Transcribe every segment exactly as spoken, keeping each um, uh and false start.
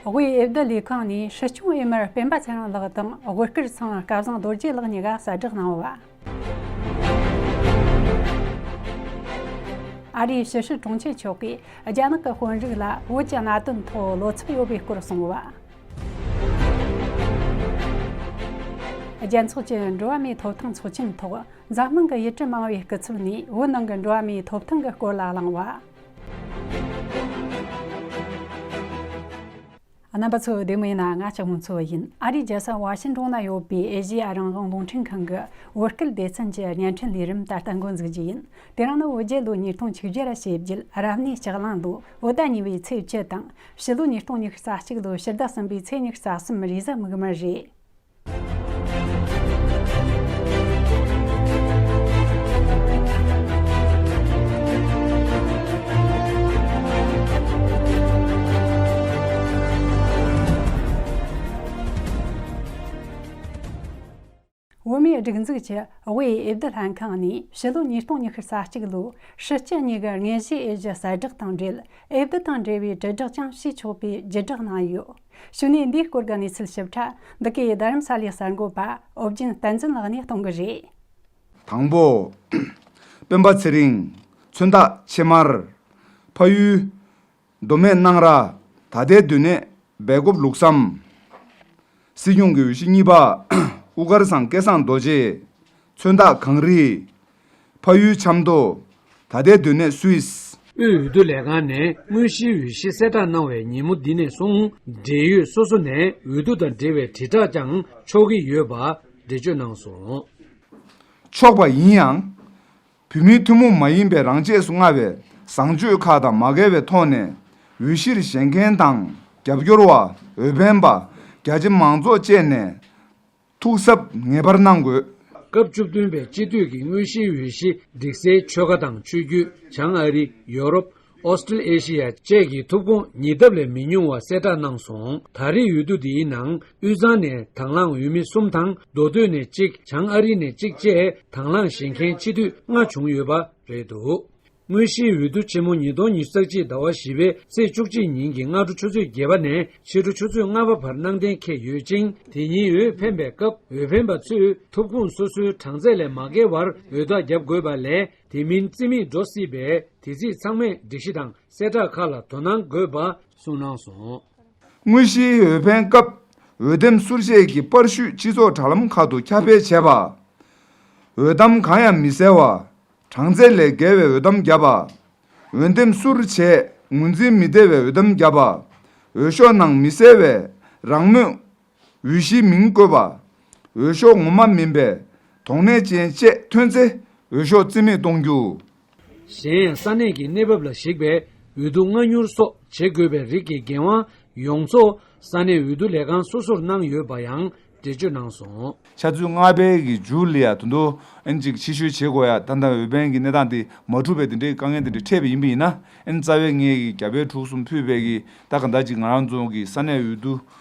དབུས་འོས་བསྡུ་ལས་ཁང་ནས་སྲིད་སྐྱོང་འོས་མིར་སྤེན་པ་ཚེ་རིང་ལགས་དང་དབུ་དཀར་ཚང་སྐལ་བཟང་རྡོ་རྗེ་ལགས་གཉིས་ཀ་གསལ་བསྒྲགས་གནང་བ། ཨ་རིའི་ཕྱི་སྲིད་དྲུང་ཆེ་མཆོག་གིས་རྒྱ་ནག་གི་དཔོན་རིགས་ལ་བོད་ཀྱི་གནད་དོན་ཐོག་བློ་འཚབ་ཡོད་པའི་སྐོར་གསུངས་བ། རྒྱལ་ཚོགས་ཀྱི་འགྲོ་བ་མིའི་ཐོབ་ཐང་ཚོགས་ཆེན་ཐོག་འཛམ་གླིང་གི་ཡུལ་གྲུ་མང་བའི་སྐུ་ཚབ་ནས་བོད་ནང་གི་འགྲོ་བ་མིའི་ཐོབ་ཐང་གི་སྐོར་ལ་གླེང་བ། རྣམ་པ་ཚོ་བདེ་མོ་ཡིན་ན། ང་ལྕགས་མོ་མཚོ་ཡིན། ཨ་རིའི་རྒྱལ་ས་ཝ་ཤིང་ཏོན་ན་ཡོད་པའི་ཨེ་ཤེ་ཡ་རང་དབང་རླུང་འཕྲིན་ཁང་གི་བོད་སྐད་སྡེ་ཚན་གྱི་བརྙན་འཕྲིན་ལས་རིམ་ད་ལྟ་འགོ་འཛུགས་རྒྱུ་ཡིན། དེ་རིང་ནི་བོད་རྒྱལ་ལོ་ཉིས་སྟོང་ཆིག་བརྒྱ་ར་ཞེ་བརྒྱད། རབ་གནས་ལྕགས་གླང་ལོ་བོད་ཟླ་གཉིས་པའི་ཚེས་བཅུ་དང་། ཕྱི་ལོ་ཉིས་སྟོང་ཉི་ཤུ་རྩ་གཅིག་ལོའི་ཕྱི་ཟླ་གསུམ་པའི་ཚེས་ཉི་ཤུ་རྩ་གསུམ་རེས་གཟའ་མིག་དམར་རེད། བོད་མིའི་སྒྲིག་འཛུགས་ཀྱི་དབུས་འོས་བསྡུ་ལྷན་ཁང་ནས་ཕྱི་ལོ་ཉིས་སྟོང་ཉི་ཤུ་རྩ་གཅིག་ལོའི་སྲིད་སྤྱི་གཉིས་ཀྱི་དངོས་གཞིའི་འོས་གཞི་གསལ་བསྒྲགས་དང་འབྲེལ། འོས་བསྡུ་དང་འབྲེལ་བའི་དྲིལ་བསྒྲགས་ཀྱང་བྱས་ཆོག་པའི་བརྒྱུད་བསྒྲགས་གནང་ཡོད། གཞུག་ནས་འདིའི་སྐོར་གྱི་གནས་ཚུལ་ཞིབ་ཕྲ་འདི་གའི་རྡ་རམ་ས་ལའི་གསར་འགོད་པ་ཨོ་རྒྱན་བསྟན་འཛིན་ལགས་ནས་གཏོང་གི་རེད། དང་པོ། སྤེན་པ་ཚེ་རིང་། མཚོན་རྟགས་ཕྱེ་མར། ཕ་ཡུལ། མདོ་སྨད་སྣང་ར། ད་ལྟའི་སྡོད་གནས་སྦེལ་ཀོབ་ལུགས་བསམ། སྲིད་སྐྱོང་གི་འོས་གཞི་གཉིས་པ། དབུ་དཀར་ཚང་སྐལ་བཟང་རྡོ་རྗེ། མཚོན་རྟགས་གངས་རི། ཕ་ཡུལ་ཆབ་མདོ། ད་ལྟའི་སྡོད་གནས་སུད་སི། དབུས་འོས་བསྡུ་ལས་ཁང་ནས་དངོས་གཞིའི་འོས་གཞི་གསལ་བསྒྲགས་གནང་བའི་ཉིན་མོ་འདི་ནས་བཟུང་འབྲེལ་ཡོད་སོ་སོ་ནས་འོས་བསྡུ་དང་འབྲེལ་བའི་དྲིལ་བསྒྲགས་ཀྱང་ཆོག་གི་ཡོད་པ་འགྲེལ་བརྗོད་གནང་སོང་། ཆོག་པ་ཡིན་ཡང་། བོད་མིའི་ཐུན་མོང་མ་ཡིན་པའི་རང་ཆས་སུ་མངའ་བའི་བཟང་སྤྱོད་ཁག་དང་མ་འགལ་བའི་ཐོག་ནས་འོས་གཞིར་བཞེངས་མཁན་དང་རྒྱབ་སྐྱོར་བ། འོས་འཕེན་པ། རྒྱ་ཆེ་མང་ཚོགས་བཅས་ནས་ཐུགས་གཟབ་ངེས་པར་གནང་དགོས། སྐབས་བཅུ་བདུན་པའི་སྤྱི་འཐུས་ཀྱི་དངོས་གཞིའི་འོས་གཞི་སྒྲིག་སའི་ཆོལ་ཁ་དང་ཆོས་བརྒྱུད། བྱང་ཨ་རི། ཡོ་རོབ། ཨོ་སི་ཀྲི་ཨེ་ཤི་ཡ་བཅས་ཀྱི་ཐུབ་ཁུངས་ཉིས་ལྡབ་ལས་མི་ཉུང་བ་གསལ་བསྒྲགས་གནང་སོང་། ད་རེས་འོས་བསྡུ་འདིའི་ནང་དབུས་གཙང་ནས་དང་བླངས་འོས་མི་གསུམ་དང་། མདོ་སྟོད་ནས་གཅིག་བྱང་ཨ་རི་ནས་གཅིག་བཅས་དང་བླངས་བཞེངས་མཁན་སྤྱི་འཐུས་ལྔ་བྱུང་ཡོད་པ་རེད་འདུག། དངོས་གཞིའི་འོས་བསྡུ་ཆེན་མོ་ཉིས་སྟོང་ཉི་ཤུ་རྩ་གཅིག་ཟླ་བ་བཞི་པའི་ཚེས་བཅུ་གཅིག་ཉིན་གྱི་སྔ་དྲོ་ཆུ་ཚོད་བརྒྱད་པ་ནས་ཕྱི་དྲོ་ཆུ་ཚོད་ལྔ་པ་བར་གནང་གཏན་འཁེལ་ཡོད་ཅིང་། དེ་ཉིན་འོས་འཕེན་པའི་སྐབས་འོས་འཕེན་པ་ཚོས་ཐུབ་ཁུངས་སོ་སོའི་གྲངས་ཚད་ལས་མ་བརྒལ་བར་འོས་རྟགས་བརྒྱབ་དགོས་པ་ལས། དེ་མིན་རྩིས་མེད་འགྲོ་སྲིད་པས། དེ་རྩིས་ཚང་མས་སྒྲིག་གཞི་དང་གསལ་བསྒྲགས་ཁག་ལ་དོ་སྣང་དགོས་པ་གསུངས་གནང་སོང་། དངོས་གཞིའི་འོས་འཕེན་སྐབས་འོས་འདེམས་ཟུར་བཤད་ཀྱི་པར་བཤུས་སྤྱི་ཚོགས་དྲ་ལམ་ཁག་ཏུ་ཁྱབ་སྤེལ་བྱས་པ། འོས་གཏམ་གང་ཡང་མི་གསལ་བ། གྲངས་ཚད་ལས་བརྒལ་བའི་འོས་གཏམ་བརྒྱབ་པ། འོས་འདེམས་ཟུར་བྱས་ངོས་འཛིན་མི་བདེ་བའི་འོས་གཏམ་བརྒྱབ་པ། འོས་ཤོག་ནང་མི་གསལ་བའི་རང་མོས་འོས་གཞིའི་མིང་བཀོད་པ། འོས་ཤོག་ངོ་མ་མིན་པའི་གདོང་ལེན་ཅན་བཅས་ཐོན་ཚེ་འོས་ཤོག་རྩིས་མེད་གཏོང་རྒྱུ། གཞན་ཡང་ས་གནས་ཀྱི་གནས་བབ་ལ་གཞིགས་པའི་འོས་བསྡུ་སྔ་འགྱུར་སོགས་བྱེད་དགོས་པའི་རིགས་ཀྱི་འགན་དབང་ཡོངས་རྫོགས་ས་གནས་འོས་བསྡུ་ལས་ཁང་སོ་སོར་གནང་ཡོད་པ་ཡང་འགྲེལ་བརྗོད་གནང་སོང་། ཆུ་ཚོད་ལྔ་པའི་གི་མཇུག་ལ་ཡ་དོན་དུ་ཨན་ཅིག་ཕྱི་བཤོལ་བྱེད་དགོས་ཡ། ད་ལྟ་འོས་འཕེན་གྱི་གནས་སྟངས་དེ་མ་འཁྲུག་པའི་དེ་འདྲའི་དཀའ་ངལ་དེ་འདྲ་འཕྲད་པ་ཡིན་པ་ཡིན་ན། ཨན་རྩ་བའི་ངས་ཀྱི་རྒྱ་བལ་འབྲུག་གསུམ་ཕུད་པའི་གི་ད་ག་འདྲ་ཅིག་ང་རང་ཚོ་གི་ས་གནས་འོས་བསྡུ་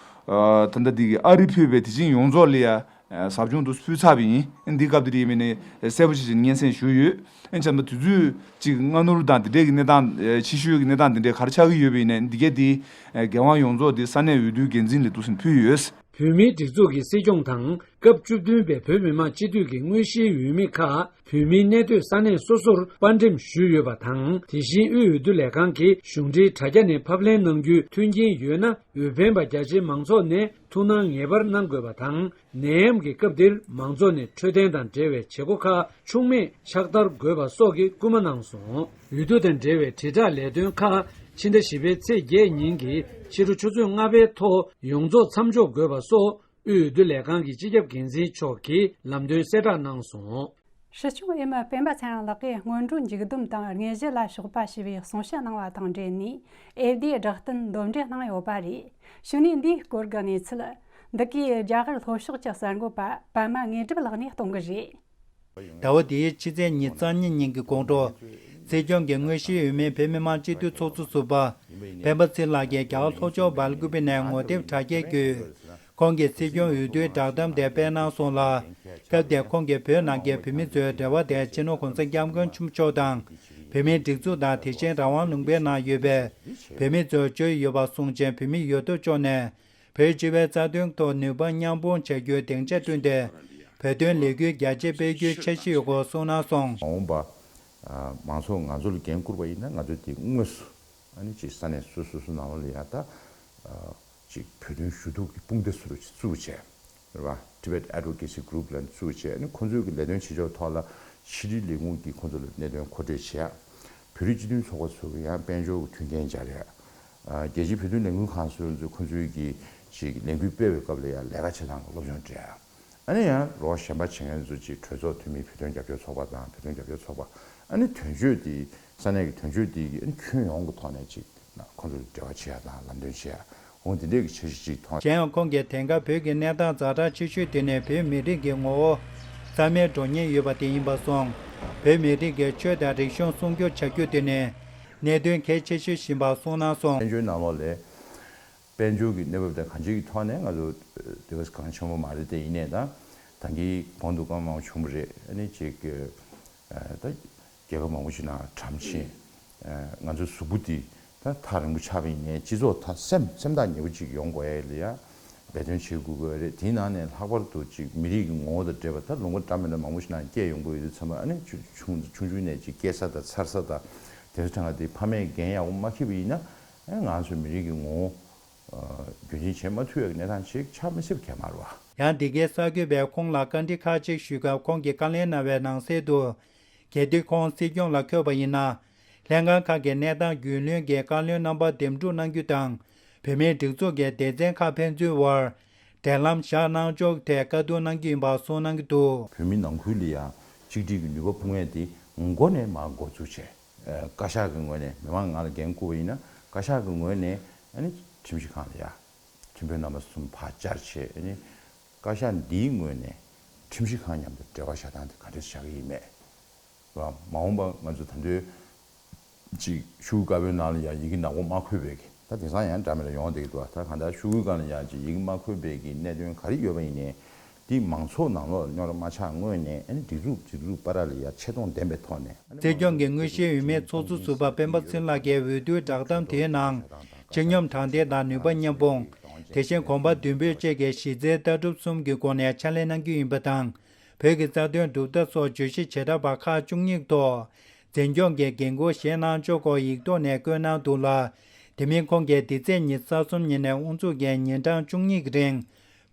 ཨ་ད་ལྟ་འདི་གི་ཨ་རི་ཕུད་པའི་དེ་བཞིན་ཡོངས་རྫོགས་ལ་ཡ་ཟབ་སྦྱོང་དུ་ཕུལ་ཚར་བ་ཡིན། ཨན་འདི་སྐབས་དེ་འདྲ་ཡིན་པ་ནས་གསལ་པོ་ཅིག་ཅིག་སྙན་སེང་ཞུས་ཡོད། ཨན་བྱས་ན་དུས་ཚོད་ཅིག་སྔ་སྣུར་དང་དེ་འདྲའི་གི་གནས་སྟངས་ཕྱི་བཤོལ་གི་གནས་སྟངས་དེ་འདྲའི་ག་རེ་ཆགས་ཀྱི་ཡོད་པ་ཡིན་ནའི་འདི་གའི་དེ་འགན་དབང་ཡོངས་རྫོགས་དེ་ས་གནས་འོས་བསྡུའི་འགན་འཛིན་ལ་འདུག་སེ་ཕུལ་ཡོད། བོད་མིའི་སྒྲིག་འཛུགས་ཀྱི་སྲིད་སྐྱོང་དང་སྐབས་བཅུ་བདུན་པའི་བོད་མི་མང་སྤྱི་འཐུས་ཀྱི་དངོས་གཞིའི་འོས་མི་ཁག་བོད་མིའི་གནས་སྡོད་ས་གནས་སོ་སོར་དཔར་འགྲེམས་ཞུས་ཡོད་པ་དང་། དེ་བཞིན་དབུས་འོས་བསྡུ་ལས་ཁང་གི་གཞུང་འབྲེལ་དྲ་རྒྱ་ནས་ཕབ་ལེན་གནང་རྒྱུའི་མཐུན་རྐྱེན་ཡོད་ན། འོས་འཕེན་པ་རྒྱ་ཆེའི་མང་ཚོགས་ནས་ཐུགས་སྣང་ངེས་པར་གནང་དགོས་པ་དང་། ནད་ཡམས་ཀྱི་སྐབས་འདིར་མང་ཚོགས་ནས་འཕྲོད་བསྟེན་དང་འབྲེལ་བའི་བྱེད་སྒོ་ཁག་འཕྱུགས་མེད་ཕྱག་བསྟར་དགོས་པ་སོགས་ཀྱི་སྐུལ་མ་གནང་སོང་། འོས་བསྡུ་དང་འབྲེལ་བའི་དྲིལ་བསྒྲགས་ལས་དོན་ཁག་ཕྱི་ཟླ་བཞི་པའི་ཚེས་བརྒྱད་ཉིན་གྱི་ཕྱི་དྲོ་ཆུ་ཚོད་ལྔ་པའི་ཐོག་ཡོངས་རྫོགས་མཚམས་འཇོག་དགོས་པ་སོགས་དབུས་འོས་བསྡུ་ལས་ཁང་གི་སྤྱི་ཁྱབ་འགན་འཛིན་མཆོག་གིས་ལམ་སྟོན་གསལ་བསྒྲགས་གནང་སོང་། སྲིད་སྐྱོང་འོས་མི་སྤེན་པ་ཚེ་རིང་ལགས་ཀྱིས་སྔོན་འགྲོའི་མཇུག་སྡོམ་དང་དངོས་གཞི་ལ་ཕྱོགས་པ་ཞེས་པའི་གསུང་བཤད་གནང་བ་དང་འབྲེལ་ནས་འོས་བསྡུའི་བསྒྲགས་གཏམ་འདོན་སྤྲོད་གནང་ཡོད་པ་རེད། གཞུག་ནས་འདིའི་སྐོར་གྱི་གནས་ཚུལ་འདི་གའི་རྒྱ་གར་ལྷོ་ཕྱོགས་ཀྱི་གསར་འགོད་པ་པད་མ་དངོས་གྲུབ་ལགས་ནས་གཏོང་གི་རེད། ཟླ་བ་འདིའི་ཕྱི་ཚེས་ཉེར་གཉིས་ཉིན་གྱི་དགོང་དྲོ། སྲིད་སྐྱོང་གི་དངོས་གཞིའི་འོས་མི་བོད་མི་མང་སྤྱི་འཐུས་ཚོགས་གཙོ་ཟུར་པ་སྤེན་པ་ཚེ་རིང་ལགས་ཀྱིས་རྒྱ་གར་ལྷོ་ཕྱོགས་སྦེལ་ཀུ་པེ་ནས་ངོ་དེབ་དྲ་རྒྱའི་བརྒྱུད། ཁོང་གིས་སྲིད་སྐྱོང་འོས་བསྡུའི་བསྒྲགས་གཏམ་དེ་སྤེལ་གནང་སོང་ལ། སྐབས་དེར་ཁོང་གིས་བོད་ནང་གི་བོད་མི་ཚོའི་འབྲེལ་བ་དེ་སྤྱི་ནོར་༸གོང་ས་༸སྐྱབས་མགོན་ཆེན་པོ་མཆོག་དང་ བོད་མིའི་སྒྲིག་འཛུགས་དང་དེ་བཞིན་རང་དབང་ལུང་པའི་ནང་ཡོད་པའི་བོད་མི་ཚོར་བཅོལ་ཡོད་པ་སྲུང་ཆེད་བོད་མི་ཡོད་དོ་ཅོག་ནས་བོད་སྤྱི་པའི་རྩ་དོན་ཐོག་ནུས་པ་མཉམ་སྤུངས་བྱ་རྒྱུའི་སྡིངས་ཆ་བསྐྲུན་ཏེ་བོད་དོན་ལས་འགུལ་རྒྱ་ཆེ་སྤེལ་རྒྱུའི་འཆར་གཞི་ཡོད་སྐོར་གསུངས་གནང་སོང་། མ་འོངས་པ། ཨ། མང་ཚོགས་ང་ཚོ་ལ་འགན་བསྐུར་བ་ཡིན་ན་ང་ཚོས་དེ་དངོས་སུ་ཨ་ནི་ཅིག་ས་གནས་སོ་སོ་སོ་ནང་ལོགས་ལ་ཡ་ད་ཨ་ཅིག་བོད་དོན་ཞུ་གཏུག་གི་དཔུང་སྡེ་སུ་རུ་ཅིག་བཙུགས་བྱས་རེད་བ། Tibet Advocacy Group ལ་བཙུགས་བྱས་ཨ་ནི་ཁོང་ཚོའི་གི་ལས་དོན་བྱེད་ཕྱོགས་ཐོག་ལ་ཕྱི་དྲིལ་ལས་ཁུངས་ཀྱིས་ཁོང་ཚོ་ལ་གནད་དོན་མཁོ་སྤྲོད་བྱས། བོད་རིགས་སྤྱི་མཐུན་ཚོགས་པ་ཚོ་གི་ཡང་དཔལ་འབྱོར་གྱི་མཐུན་རྐྱེན་སྦྱར་ཡ། ཨ། རྒྱལ་སྤྱིའི་བོད་དོན་ལས་འགུལ་ཁང་སོ་སོ་ཚོས་ཁོང་ཚོའི་གི་ཅིག་ལས་འགུལ་སྤེལ་བའི་སྐབས་ལ་ཡང་ལས་ཀ་བྱེད་སྟངས་ཀྱི་སློབ་སྦྱོང་སྤྲད་ཡ། ཨ་ནི་ཡང་རོགས་གཞན་པ་བྱེད་མཁན་ཚོ་ཅིག་གྲོས་ཚོགས་འཐུས་མི་བོད་དོན་རྒྱབ་སྐྱོར་ཚོགས་པ་དང་བོད་དོན་རྒྱབ་སྐྱོར་ཚོགས་པ། ཨ་ནི་དོན་གཅོད་དེ་ས་གནས་ཀྱི་དོན་གཅོད་དེ་གི་ཨ་ནི་ཁྱོན་ཡོངས་ཀྱི་ཐོག་ནས་ཅིག་ཁོང་ཚོ་ལ་འབྲེལ་བ་བྱེད་ཡ་དང་ལམ་སྟོན་བྱེད་ཡ། འོ་དེ་འདྲས་ཀྱི་འཆར་གཞི་ཅིག་མཐོང་། གཞན་ཡང་ཁོང་གིས་དེང་སྐབས་བོད་ཀྱི་གནས་སྟངས་ཛ་དྲག་ཆེ་ཤོས་དེ་ནི་བོད་མི་རིགས་ཀྱི་ངོ་བོ་རྩ་མེད་འགྲོ་ཉེན་ཡོད་པ་དེ་ཡིན་པ་སོང་། བོད་མི་རིགས་ཀྱི་ཆོས་དང་རིག་གཞུང་སྲུང་སྐྱོབ་བྱ་རྒྱུ་དེ་ནི་གནད་དོན་གལ་ཆེ་ཤོས་ཡིན་པ་གསུངས་གནང་སོང་། དཔལ་འབྱོར་ནང་ལོགས་ལས། དཔལ་འབྱོར་གྱི་གནས་བབ་དང་གང་ཅིའི་ཐོག་ནས་ང་ཚོ་དེ་ག་གང་ཆེན་པོ་མ་རེད་དེ། ཡིན་ནའི་ད་ད་གིན་གོང་དུ་བཀའ་མོལ་བྱུང་བ་རེད། ཨ་ནི་ཅིག་ད་རྒྱལ་ཁབ་མང་པོ་ཞིག་ནང་གྲམ་ཕྱིན། ང་ཚོའི་གཟུགས་པོ་འདི་ད་ཐག་རིང་པོ་ཆགས་པ་ཡིན་ནའི་སྤྱི་ཚོགས་ཐ་སེམས་སེམས་ཐག་ཉེ་པོ་ཅིག་ཡོང་དགོས་ཡ་ལ་ཡ་འབད་བརྩོན་བྱེད་དགོས་ཀྱི་རེད། དེའི་ནང་ནས་ལྷག་པར་དུ་ཅིག་མི་རིགས་ཀྱི་ངོ་བོ་དང་འབྲེལ་བ་ད་ལུང་པ་འདྲ་མི་འདྲ་མང་པོ་ཞིག་ནང་སྐྱེས་ཡོང་གི་ཡོད་དུས་ཙམ་པ། ཨ་ནི་ཆུང་ཆུང་ཆུང་ཆུང་ནས་ཅིག་སྐྱེ་ས་དང་འཚར་ས་དང་དེ་ཚོ་གྲངས་ཀ་དེ་ཕ་མས་འགན་ཡག་པོ་མ་འཁྱེར་བ་ཡིན་ན། ཨ་ང་ཚོའི་མི་རིགས་ཀྱི་ངོ་བོ་རྒྱུན་འཛིན་བྱེད་མ་ཐུབ་པའི་གནས་སྟངས་ཤིག་ཆགས་མི་སྲིད་པ་གང་ཡང་མ་རེད་བ། ཡང་འདི་གའི་གསར་འགོད་པས་ཁོང་ལ་བཀའ་འདྲི་ཁག་ཅིག་ཞུས་སྐབས་ཁོང་གིས་བཀའ་ལན་གནང་བའི་ནང་གསལ་དུ། གལ་ཏེ་ཁོང་སྲིད་སྐྱོང་ལ་འཁོད་པ་ཡིན་ན། ལྷན་ཁང་ཁག་གི་གནས་སྟངས་རྒྱུས་ལོན་གྱིས་བཀའ་བློན་རྣམ་པ་འདེམས་སྒྲུག་གནང་རྒྱུ་དང་། བོད་མིའི་སྒྲིག་འཛུགས་ཀྱི་སྡེ་ཚན་ཁག་ཕན་ཚུན་དབར་འབྲེལ་ལམ་བཞག་གནང་ཕྱོགས་ཐད་བཀའ་བསྡུར་གནང་རྒྱུ་ཡིན་པ་གསུངས་གནང་གི་འདུག། བོད་མི་ནང་ཁུལ་ལ་ཡང་གཅིག་སྒྲིལ་གྱི་ནུས་པ་སྤུངས་ཡས་དེ་མགོ་ནས་མར་འགོ་འཛུགས་བྱས། བཀའ་ཤག་གི་ངོས་ནས་མི་མང་ང་ལ་འགན་བསྐུར་བ་ཡིན་ན་བཀའ་ཤག་གི་ངོས་ནས་ཨ་ནི་ཁྲིམས་ཞིབ་ཁང་ལ་ཡ་ཁྲིམས་དཔོན་རྣམ་པ་གསུམ་ཕར་བཅར་བྱས། ཨ་ནི་བཀའ་ཤག་འདིའི་ངོས་ནས་ཁྲིམས་ཞིབ་ཁང་མཉམ་དུ་འབྲེལ་བ་བྱ་སྟངས་དེ་ག་འདྲས་བྱ་གི་ཡིན་མེད། མ་འོངས་པ་ང་ཚོ་ད་དུང་ཅིག་ཤོག་གུ་དཀར་པོའི་ནང་ལ་ཡང་ཡི་གེ་ནག་པོ་མ་འཁོད་པའི་གི་ད་དེང་སང་ཡང་འདྲ་མི་འདྲ་ཡོང་བསྡད་ཀྱི་འདུག། ད་གང་ལྟར་ཤོག་གུའི་སྒང་ལ་ཡང་ཅིག་ཡི་གེ་མ་འཁོད་པའི་གི་གནད་དོན་ག་རེ་ཡོད་པ་ཡིན་ནའི་འདི་མང་ཚོགས་ནང་ལོགས་ལ་རྙོག་དྲ་མ་ཆགས་སྔོན་ནས། ཨ་ནི་སྒྲིག་འཛུགས་སྒྲིག་འཛུགས་བར་ལ་ཡང་ཆེ་མཐོང་ལྡན་པའི་ཐོག་ནས། ཨ་ནི་སྲིད་སྐྱོང་གི་དངོས་གཞིའི་འོས་མིའི་ཚོགས་གཙོ་ཟུར་པ་སྤེན་པ་ཚེ་ལགས་ཀྱིས་འོས་བསྡུའི་བསྒྲགས་གཏམ་དེའི་ནང་སྤྱི་སྙོམས་དྲང་བདེན་དང་ནུས་པ་མཉམ་སྤུངས། དེ་བཞིན་གོམ་པ་མདུན་སྤོས་བཅས་ཀྱི་གཞི་རྩའི་ལྟ་གྲུབ་གསུམ་གྱི་སྒོ་ནས་ཕྱག་ལས་གནང་རྒྱུ་ཡིན་པ་དང་། བོད་ཀྱི་རྩ་དོན་གྲུབ་མཐའ་སོགས་བརྗོད་གཞི་བྱེ་བྲག་པ་ཁག་བཅུ་གཉིས་ཐོག་འཛིན་སྐྱོང་གི་འགན་འཁུར་བཞེས་གནང་ཕྱོགས་སྐོར་ཡིག་ཐོག་ནས་བཀོད་གནང་འདུག་ལ། དེ་མིན་ཁོང་གིས་འདི་ཚེས་ཉི་ཤུ་རྩ་གསུམ་ཉིན་ནས་དབུ་འཛུགས་ཀྱིས་ཉིན་གྲངས་བཅུ་གཉིས་ཀྱི་རིང་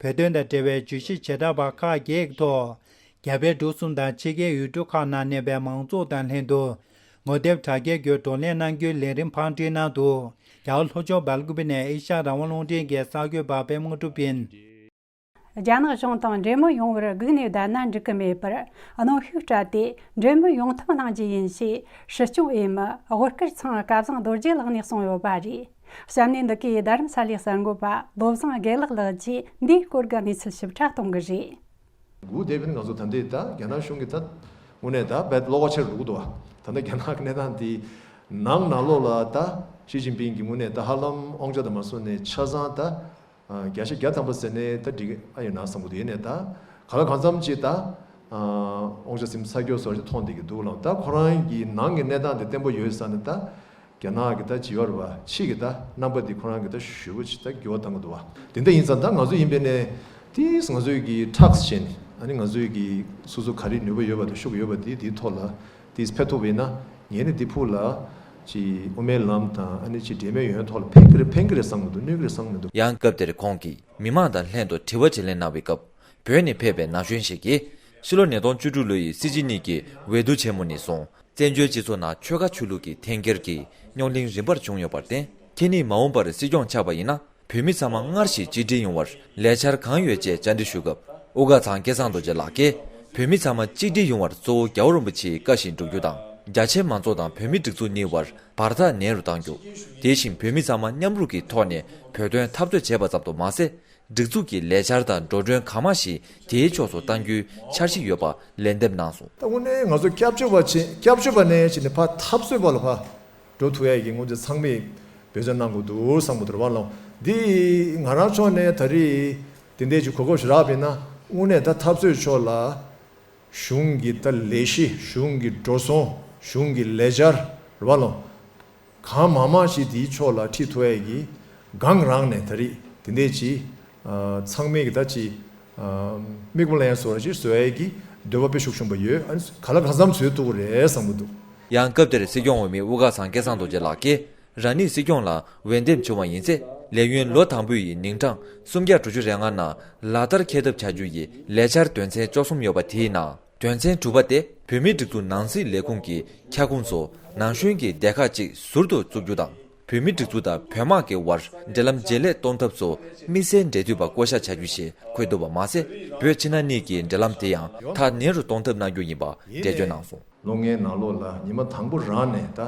བོད་དོན་དང་འབྲེལ་བའི་བརྗོད་གཞི་བྱེ་བྲག་པ་ཁག་བརྒྱད་ཀྱི་ཐོག་རྒྱ་བལ་འབྲུག་གསུམ་དང་ཕྱི་རྒྱལ་ཡུལ་གྲུ་ཁག་ནང་གནས་པའི་མང་ཚོགས་དང་ལྷན་དུ་ངོ་དེབ་དྲ་རྒྱའི་བརྒྱུད་བགྲོ་གླེང་གནང་རྒྱུའི་ལས་རིམ་ཕར་འགྲེལ་གནང་འདུག། རྒྱ་གར་ལྷོ་ཕྱོགས་སྦེལ་ཀོབ་ནས་ཨེ་ཤ་ཡ་རང་དབང་རླུང་འཕྲིན་གྱི་གསར་འགོད་པ་པད་མ་དངོས་གྲུབ་ཡིན། རྒྱ་ནག་གཞུང་དང་འབྲེལ་མོལ་ཡོང་བར་སྒུག་ནས་བསྡད་ན་འགྲིག་གི་མེད་པར་གནོན་ཤུགས་སྤྲད་དེ་འབྲེལ་མོལ་ཡོང་ཐབས་གནང་རྒྱུ་ཡིན་ཞེས་སྲིད་སྐྱོང་འོས་མི་དབུ་དཀར་ཚང་སྐལ་བཟང་རྡོ་རྗེ་ལགས་ནས་གསུངས་ཡོད་པ་རེད། གཤམ་ནས་འདི་གའི་རྡ་རམ་ས་ལའི་གསར་འགོད་པ་བློ་བཟང་དགེ་ལེགས་ལགས་ཀྱིས་འདིའི་སྐོར་གྱི་གནས་ཚུལ་ཞིབ་ཕྲ་གཏོང་གི་རེད། སྒུག་བསྡད་པའི་ང་ཚོ་ད་ལྟའི་ད་རྒྱ་ནག་གཞུང་གིས་ད་དངོས་གནས་ད་རྦད་བློ་ཁོག་ཆེར་འགྲོ་གི་འདུག་བ། ད་ལྟ་རྒྱ་ནག་གི་གནས་སྟངས་དེ་ནང་ནང་ལོགས་ལ་ད་ཞི་ཅིན་ཕིང་གིས་དངོས་གནས་ད་ཧ་ལམ་དབང་ཆ་དང་མ་སོང་ནས་ཆ་ཚང་ད་བརྒྱ་ཆ་བརྒྱ་ཐམ་པ་ཟེར་ནས་ད་འགྲིག་ཨ་ཡོད་ན་བསམ་གི་འདུག། ཡིན་ནའི་ད་གང་ལ་གང་འཚམ་ཅིག་ད་དབང་ཆ་ཟིན་ཚར་སྐྱོ་སོགས་ཅིག་མཐོང་བསྡད་ཀྱི་འདུག་ལ། ད་ཁོ་རང་གི་ནང་གི་གནས་སྟངས་དེ་བརྟན་པོ་ཡོད་ས་ནས་ད། རྒྱ་ནག་གི་ད་བྱིས་པ་རེད་པ། ཕྱི་གི་ད་རྣམ་པ་འདི་ཁོ་རང་གི་ད་ཞེ་པོ་ཅིག་ད་འགྱུར་བ་བཏང་གི་འདུག་བ། དེ་འདྲ་ཡིན་ཙང་ད་ང་ཚོ་ཡིན་པས་ནས་ཏིས་ང་ཚོའི་གི་ཐགས་བྱས་ནས། ཨ་ནི་ང་ཚོའི་གི་སོ་སོ་ག་རེ་ནུས་པ་ཡོད་པ་དང་ཤུགས་ཡོད་པ་དེ་དེའི་ཐོག་ལ་ཏིས་ཕེབས་ཐུབ་པ་ཡིན་ན། ངས་ནི་འདི་ཕུགས་ལ་ཅིག་དབུ་མའི་ལམ་དང་ཨ་ནི་ཅིག་འབྲེལ་མེད་ཡོང་ཐོག་ལ་ཕན་གི་རེད་ཕན་གི་རེད་བསམ་གི་འདུག། གནོད་གི་རེད་བསམ་གི་མི་འདུག། ཡང་སྐབས་དེར་ཁོང་གིས་མི་མང་དང་ལྷན་དུ་དྲི་བ་དྲིས་ལན་གནང་བའི་སྐབས། བོད་ནས་ཕེབས་པའི་ན་གཞོན་ཞིག་གིས་ཕྱི་ལོ་ཉིས་སྟོང་བཅུ་དྲུག་ལོ་ཡི་སྲིད་སྤྱི་གཉིས་ཀྱི་འོས་བསྡུ་ཆེན་མོ་ནས་བཟུང་བཙན་བྱོལ་སྤྱི་ཚོགས་ནང་ཆོལ་ཁ་ཆོས་ལུགས་ཀྱི་འཐེན་འཁྱེར་གྱི་རྙོག་གླེང་རིམ་པར་བྱུང་ཡོད་པར་བརྟེན། ཁྱེད་ཉིད་མ་འོངས་པར་སྲིད་སྐྱོང་ཆགས་པ་ཡིན་ན། བོད་མི་ཚང་མ་སྔར་བཞིན་གཅིག་སྒྲིལ་ཡོང་བར་ལས་འཆར་གང་ཡོད་ཅེས་བཅར་འདྲི་ཞུ་སྐབས། དབུ་དཀར་ཚང་སྐལ་བཟང་རྡོ་རྗེ་ལགས་ཀྱིས། བོད་མི་ཚང་མ་གཅིག་སྒྲིལ་ཡོང་བར་གཙོ་བོ་རྒྱལ་བ་རིན་པོ་ཆེའི་བཀའ་བཞིན་སྒྲུབ་རྒྱུ་དང་། རྒྱ་ཆེའི་མང་ཚོགས་དང་བོད་མིའི་སྒྲིག་འཛུགས་གཉིས་བར་བར་ཐག་ནན་རུ་གཏང་རྒྱུ། དེ་བཞིན་བོད་མི་ཚང་མ་མཉམ་རུབ་ཀྱི་ཐོག་ནས་བོད་དོན་འཐབ་རྩོད་བྱེད་པ་ཙམ་དུ་མ་ཟད། སྒྲིག་འཛུགས་ཀྱི་ལས་འཆར་དང་འགྲོ་གྲོན་གང་མང་ཞིག་དེའི་ཕྱོགས་སུ་གཏང་རྒྱུའི་འཆར་གཞི་ཡོད་པ་ལན་འདེབས་གནང་སོང་། ད་དངོས་གནས་ང་ཚོ་སྐྱབས་བཅོལ་བ་ཆེ་སྐྱབས་བཅོལ་བ་ནས་བྱས་ནས་ཕར་འཐབ་རྩོད་པ་ལ་ཕར་འགྲོ་ཐུབ་ཡ་ཡི་ངོས་འཛིན་ཚང་མས་འབད་བརྩོན་གནང་དགོས་འདུག་བསམ་གི་འདུག་རེད་བ་ལགས། འདི་ང་རང་ཕྱོགས་ནས་ད་རེས་དེ་འདྲའི་ཅིག་གོ་སྐབས་ཤིག་རག་པ་ཡིན་ན་དངོས་གནས་ད་འཐབ་རྩོད་ཕྱོགས་ལ། གཞུང་གི་ད་ལས་གཞི་གཞུང་གི་འགྲོ་སོང་ གཞུང་གི་ལས་འཆར་རེད་བ་ལོ། གང་མང་མང་ཞིག་དེའི་ཕྱོགས་ལ་ཁྲིད་ཐུབ་ཡས་ཀྱི་སྒང་རང་ནས་ད་རེས་དེ་འདྲས་ཅིག་ཨ་ཚང་མས་ཀྱི་ད་ཅིག་ཨ་མིག་དཔེ་ལ་ཡང་བཟོ་འདྲ་ཅིག་བཟོ་ཡས་ཀྱི་འདོད་པ་དཔེ་ཤུགས་ཆེན་པོ་ཡོད། ཨ་ནི་ག་ལ་གང་འཚམ་བཟོ་ཐུབ་ཀྱི་རེད་བསམ་གྱི་འདུག། ཡང་སྐབས་དེར་སྲིད་སྐྱོང་འོས་མི་དབུ་དཀར་ཚང་སྐལ་བཟང་རྡོ་རྗེ་ལགས་ཀྱིས། རང་ཉིད་སྲིད་སྐྱོང་ལ་འོས་འདེམས་བྱུང་བ་ཡིན་ཚེ། ལས་ཡུན་ལོ་དང་པོའི་ཉིན་གྲངས་སུམ་བརྒྱ་དྲུག་ཅུ་རེ་ལྔ་ནང་ལག་བསྟར་འཁེལ་ཐབས་བྱ་རྒྱུ་ཡི་ལས་འཆར་དོན་ཚན་བཅུ་གསུམ་ཡོད་པ་དེའི་ནང་། དོན་ཚན་དྲུག་པ་དེ་བོད་མིའི་སྒྲིག་འཛུགས་ནང་སྲིད་ལས་ཁུངས་ཀྱི་ཁྱབ་ཁོངས་སུ་ནང་གཞུང་གི་སྡེ་ཁག་ཅིག་ཟུར་དུ་བཙུགས་རྒྱུ་དང་། བོད་མིའི་སྒྲིག་འཛུགས་དང་བོད་དམག་གི་དབར་འབྲེལ་ལམ་ཇེ་ལེགས་གཏོང་ཐབས་སུ་དམིགས་བསལ་འབྲེལ་མཐུད་པ་བསྐོ་གཞག་བྱ་རྒྱུ་ཞེས་འཁོད་འདུག་པ་མ་ཟད། བོད་ཕྱི་ནང་གཉིས་ཀྱི་འབྲེལ་ལམ་དེ་ཡང་ཐག་ཉེ་རུ་གཏོང་ཐབས་གནང་རྒྱུ་ཡིན་པ་འགྲེལ་བརྗོད་གནང་སོང་། ལོ་ལྔའི་ནང་ལོགས་ལ་ཉི་མ་དང་པོ་རང་ནས་ད་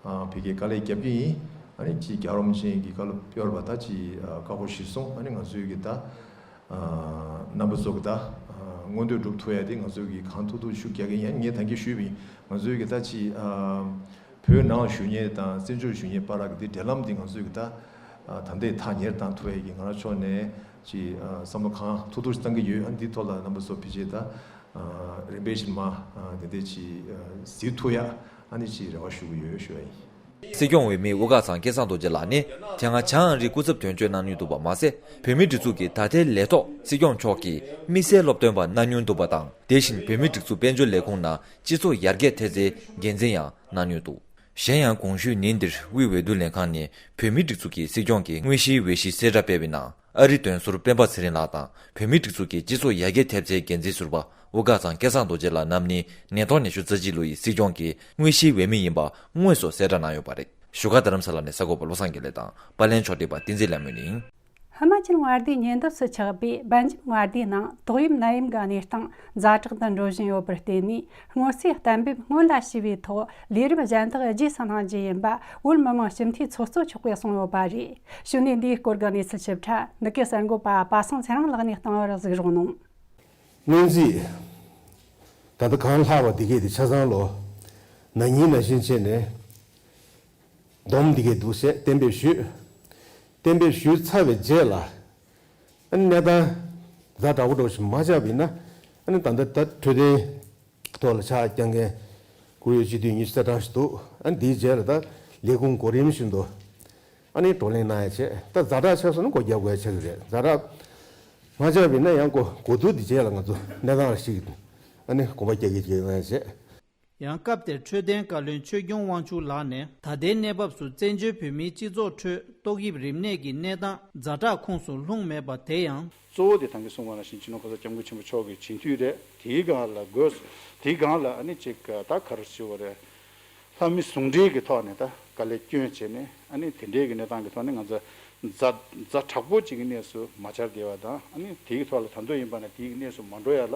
ཨ་ཕ་གིར་དཀའ་ལས་བརྒྱབ་ཀྱི་ཡིན། ཨ་ནི་ཅིག་རྒྱལ་བ་རིན་པོ་ཆེ་གི་བཀའ་སློབ་སྐྱོར་བ་ད་ཅིག་ཨ་བཀའ་བསྒོ་གཞིར་བཟུང་ཨ་ནི་ང་ཚོའི་གི་ད་ཨ་རྣམ་པ་ཚོ་གི་ད་ཨ་མངོན་འདོད་སྒྲུབ་ཐུབ་ཡ་དེ་ང་ཚོའི་གི་གང་ཐུབ་ཐུབ་ཤུགས་རྒྱག་གི་ཡིན། ངས་ད་གིན་ཞུས་པ་ཡིན། ང་ཚོའི་གི་ད་ཅིག་ཨ་བོད་ནང་བཞུགས་མཁན་དང་བཙན་བྱོལ་བཞུགས་མཁན་བར་གི་དེ་འབྲེལ་ལམ་དེ་ང་ཚོའི་གི་ད་ཨ་ད་ལྟའི་ཐག་ཉེར་བཏང་ཐུབ་ཡ་གི་ང་རང་ཕྱོགས་ནས་ཅིག་ཨ་བསམ་བློ་གང་ཐུབ་ཐུབ་བཏང་གི་ཡོད། ཨ་ནི་འདི་ཐོག་ལ་རྣམ་པ་ཚོ་ཕལ་ཆེར་ད། རིམ་པས་ཤིག་མ་དེ་འདྲས་ཅིག་གཟིགས་ཐུབ་ཡ་ཨ་ནི་ཅིག་རེ་བ་ཞུ་གི་ཡོད་ཞུ་ཡ་ཡིན། སྲིད་སྐྱོང་འོས་མི་དབུ་དཀར་ཚང་སྐལ་བཟང་རྡོ་རྗེ་ལགས་ནི་དེ་སྔ་བྱང་ཨ་རིའི་སྐུ་ཚབ་དོན་གཅོད་གནང་མྱོང་འདུག་པ་མ་ཟད། བོད་མིའི་སྒྲིག་འཛུགས་ཀྱི་ད་ལྟའི་ལས་ཐོག་སྲིད་སྐྱོང་མཆོག་གི་དམིགས་བསལ་སློབ་སྟོན་པ་གནང་མྱོང་འདུག་པ་དང་། དེ་བཞིན་བོད་མིའི་སྒྲིག་འཛུགས་དཔལ་འབྱོར་ལས་ཁུངས་ནང་སྤྱི་ཚོགས་ཡར་རྒྱས་ཐེབས་རྩའི་འགན་འཛིན་ཡང་གནང་མྱོང་འདུག། གཞན་ཡང་གོང་ཞུས་ཉིན་འདིར་དབུས་འོས་བསྡུ་ལྷན་ཁང་ནས་བོད་མིའི་སྒྲིག་འཛུགས་ཀྱི་སྲིད་སྐྱོང་གི་དངོས་གཞིའི་འོས་གཞིའི་གསལ་བསྒྲགས་སྤེལ་བའི་ནང་། ཨ་རིའི་དོན་ཟུར་སྤེན་པ་ཚེ་རིང་ལགས་དང་བོད་མིའི་སྒྲིག་འཛུགས་ཀྱི་སྤྱི་ཚོགས་ཡར་རྒྱས་ཐེབས་རྩའི་འགན་འཛིན་ཟུར་པ་དབུ་དཀར་ཚང་སྐལ་བཟང་རྡོ་རྗེ་ལགས་རྣམ་གཉིས་ཉིས་སྟོང་ཉི་ཤུ་རྩ་གཅིག་ལོ་ཡི་སྲིད་སྐྱོང་གི་དངོས་གཞིའི་འོས་མི་ཡིན་པ་དངོས་སུ་གསལ་བསྒྲགས་གནང་ཡོད་པ་རེད། བཞུགས་སྒར་རྡ་རམ་ས་ལ་ནས་གསར་འགོད་པ་བློ་བཟང་དགེ་ལེགས་དང་པར་ལེན་ཕྱོགས་སྒྲིག་པ་བསྟན་འཛིན་ལྷ་མོ་ཡིན། ཧི་མ་ཅལ་མངའ་སྡེའི་ཉེ་འདབས་སུ་ཆགས་པའི་སྦན་ཇིབ་མངའ་སྡེའི་ནང་ཏོག་དབྱིབས་ནད་ཡམས་ཀྱི་གནས་སྟངས་ཛ་དྲག་ཏུ་འགྲོ་བཞིན་ཡོད་པར་བརྟེན་ནས། སྔོ་ཚལ་གཏན་འབེབས་སྔོན་ལ་བྱས་པའི་ཐོག་ལས་རིམ་གཞན་དག་རྗེས་སུ་གནང་རྒྱུ་ཡིན་པ་བོད་མི་མང་སྤྱི་འཐུས་ཚོགས་གཙོ་མཆོག་གིས་གསུངས་ཡོད་པ་རེད། གཞུག་ནས་འདིའི་སྐོར་གྱི་གནས་ཚུལ་ཞིབ་ཕྲ་འདི་གའི་གསར་འགོད་པ་པ་སངས་ཚེ་རིང་ལགས་ནས་བཏང་བར་གཟིགས་རོགས་གནང་། སྔོན་རྩིས་ད་ལྟ་གང་ལྷག་པ་འདི་གས་དེ་ཆ་ཚང་ལོ་ན་ནིང་ནང་བཞིན་བྱས་ནས་སྡོམ་འདི་གས་འདུག་ཟེར་གཏན་འབེབས་ཞུས། གཏན་འབེབས་ཞུས་ཚར་བའི་རྗེས་ལ་ཨ་ནི་གནས་སྟངས་ཛ་དྲག་པོ་འདྲ་བོ་ཞིག་མ་ཆགས་པ་ཡིན་ན། ཨ་ནི་ད་ལྟ་ད་འཕྲོད་བསྟེན་ཐོག་ལ་ཕྱག་རྒྱག་མཁན་ཁོར་ཡུག་སྤྱི་འཐུས་ཉི་ཤུ་རྩ་གྲངས་ཤིག་འདུག། ཨ་ནི་དེའི་རྗེས་ལ་ད་ལས་ཁུངས་གོ་རིམ་བཞིན་དུ་ཨ་ནི་བགྲོ་གླེང་གནང་ཡ་བྱས། ད་ཛ་དྲག་ཆགས་སོང་ན་སྒོ་རྒྱག་དགོས་ཡ་ཆགས་ཀྱི་རེད། ཛ་དྲག་མ་ཆགས་པ་ཡིན་ན་ཡང་སྒོ་སྒོ་དུས་དེ་རྗེས་ལ་ང་ཚོ་གནས་སྟངས་ལ་གཞིགས་ཨ་ནི་དགོངས་པ་རྒྱག་གི་ཡོད་ན་བྱས། ཡང་སྐབས་དེར་འཕྲོད་བསྟེན་བཀའ་བློན་ཆོས་སྐྱོང་དབང་ཕྱུག་ལགས་ནས་ད་ལྟའི་གནས་བབ་སུ་བཙན་བྱོལ་བོད་མིའི་སྤྱི་ཚོགས་ཁྲོད་ཏོག་དབྱིབས་རིམས་ནད་ཀྱི་གནས་སྟངས་ཛ་དྲག་ཁོངས་སུ་ལྷུང་མེད་པ་དེ་ཡང་། གཙོ་བོ་དེ་ད་གིན་གསུངས་པ་ནང་བཞིན་སྤྱི་ནོར་གོང་ས་སྐྱབས་མགོན་ཆེན་པོ་མཆོག་གི་བྱིན་མཐུ་རེད། དེའི་སྒང་ལ་དགོས་དེའི་སྒང་ལ་ཨ་ནི་ཅིག་ད་ག་རེ་ཞུ་བ་རེད། ལྷ་མི་ཟུང་འབྲེལ་གྱི་ཐོག་ནས་ད་དཀའ་ལས་སྐྱོན་བྱས་ནས་ཨ་ནི་དེ་འདྲའི་གི་གནས་སྟངས་ཀྱི་ཐོག་ནས་ང་ཚོ་ཛ་ཛ་དྲག་པོ་ཅིག་གི་གནས་སུ་མ་འཆར་བསྡད་པ་དང་། ཨ་ནི་དེའི་ཐོག་ལ་ད་དུང་ཡིན་པ་ན་དེའི་གི་གནས་སུ་མ་འགྲོ་ཡ་ལ་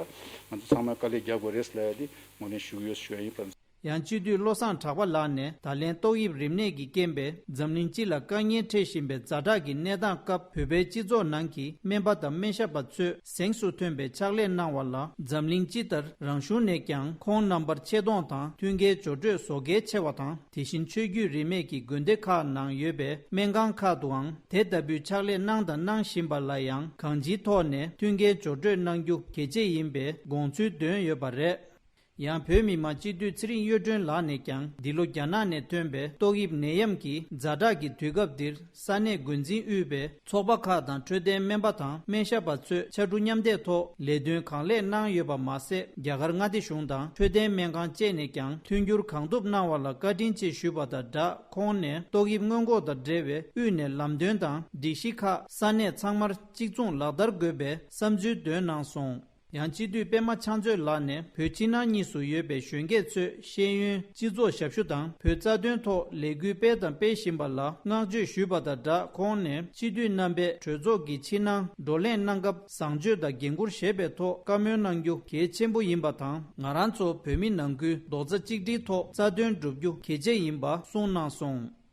ང་ཚོ་ཚང་མས་དཀའ་ལས་རྒྱག་དགོས་རེད་ལབ་ཡ་དེ་ངོས་ལེན་ཞུ་གི་ཡོད་ཞུ་ཡ་ཡིན་པ། ཡང་སྤྱི་འཐུས་བློ་བཟང་གྲགས་པ་ལགས་ནས་ད་ལན་ཏོག་དབྱིབས་རིམས་ནད་ཀྱི་རྐྱེན་པས་འཛམ་གླིང་སྤྱི་ལ་དཀའ་ངལ་འཕྲད་བཞིན་པའི་ཛ་དྲག་གི་གནས་སྟངས་སྐབས་བོད་པའི་སྤྱི་ཚོགས་ནང་གི་སྨན་པ་དང་སྨན་ཞབས་པ་ཚོས་གཟེངས་སུ་ཐོན་པའི་ཕྱག་ལས་གནང་བ་ལ་འཛམ་གླིང་སྤྱི་ལྟར་རང་གཞུང་ནས་ཀྱང་ཁོང་རྣམ་པར་ཆེ་མཐོང་དང་མཐུན་རྐྱེན་སྦྱོར་སྤྲོད་བཟོ་གལ་ཆེ་བ་དང་། དེ་བཞིན་ཆོས་བརྒྱུད་རིས་མེད་ཀྱི་དགོན་སྡེ་ཁག་ནང་ཡོད་པའི་སྨན་ཁང་ཁག་ཏུའང་དེ་ལྟ་བུའི་ཕྱག་ལས་གནང་དང་གནང་བཞིན་པ་ལ་ཡང་གང་ཅིའི་ཐོག་ནས་མཐུན་རྐྱེན་སྦྱོར་སྤྲོད་གནང་རྒྱུ་གལ་ཆེ་ཡིན་པའི་དགོངས་ཚུལ་འདོན་ཡོད་པ་རེད། ཡང་བོད་མི་མང་སྤྱི་འཐུས་ཚེ་རིང་གཡུ་སྒྲོན་ལགས་ནས་ཀྱང་འདི་ལོ་རྒྱ་ནག་ནས་ཐོན་པའི་ཏོག་དབྱིབས་ནད་ཡམས་ཀྱི་ཛ་དྲག་གི་དུས་སྐབས་འདིར་ས་གནས་འགོ་འཛིན་དབུས་པའི་ཚོགས་པ་ཁག་དང་འཕྲོད་བསྟེན་སྨན་པ་དང་སྨན་ཞབས་པ་ཚོས་ཕྱར་གྲུ་མཉམ་འདེགས་ཐོག་ལས་དོན་གང་ལེགས་གནང་ཡོད་པ་མ་ཟད། རྒྱ་གར་མངའ་སྡེ་གཞུང་དང་འཕྲོད་བསྟེན་སྨན་ཁང་བཅས་ནས་ཀྱང་མཐུན་འགྱུར་གང་ཐུབ་གནང་བ་ལ་བཀའ་དྲིན་ཆེ་ཞུས་པ་དང་སྦྲགས། ཁོང་ནས་ཏོག་དབྱིབས་སྔོན་འགོག་དང་འབྲེལ་བའི་དབུས་ནས་ལམ་སྟོན་དང་སྒྲིག་གཞི་ཁག་ས་གནས་ཚང་མར་གཅིག་མཚུངས་ལག་བསྟར་དགོས་པའི་བསམ་ཚུལ་འདོན་གནང་སོང་། ཡང་སྤྱི་འཐུས་པད་མ་ཕྱག་མཛོད་ལགས་ནས་བོད་ཕྱི་ནང་གཉིས་སུ་ཡོད་པའི་གཞོན་སྐྱེས་ཚོས་ཤེས་ཡོན། སྤྱི་ཚོགས་ཞབས་ཞུ་དང་བོད་རྩ་དོན་ཐོག་ལས་འགུལ་སྤེལ་དང་སྤེལ་བཞིན་པ་ལ་བསྔགས་བརྗོད་ཞུས་པ་དང་སྦྲགས། ཁོང་ནས་སྤྱི་འཐུས་རྣམ་པས་གྲོས་ཚོགས་ཀྱི་ཕྱི་ནང་བགྲོ་གླེང་གནང་སྐབས་བཟང་སྤྱོད་དང་འགན་འཁུར་བཞེས་པའི་ཐོག་བཀའ་མོལ་གནང་རྒྱུ་གལ་ཆེན་པོ་ཡིན་པ་དང་། ང་རང་ཚོ་བོད་མི་ནང་ཁུལ་རྡོག་རྩ་གཅིག་སྒྲིལ་ཐོག་རྩ་དོན་བསྒྲུབ་རྒྱུ་གལ་ཆེ་ཡིན་པ་གསུངས་གནང་སོང་།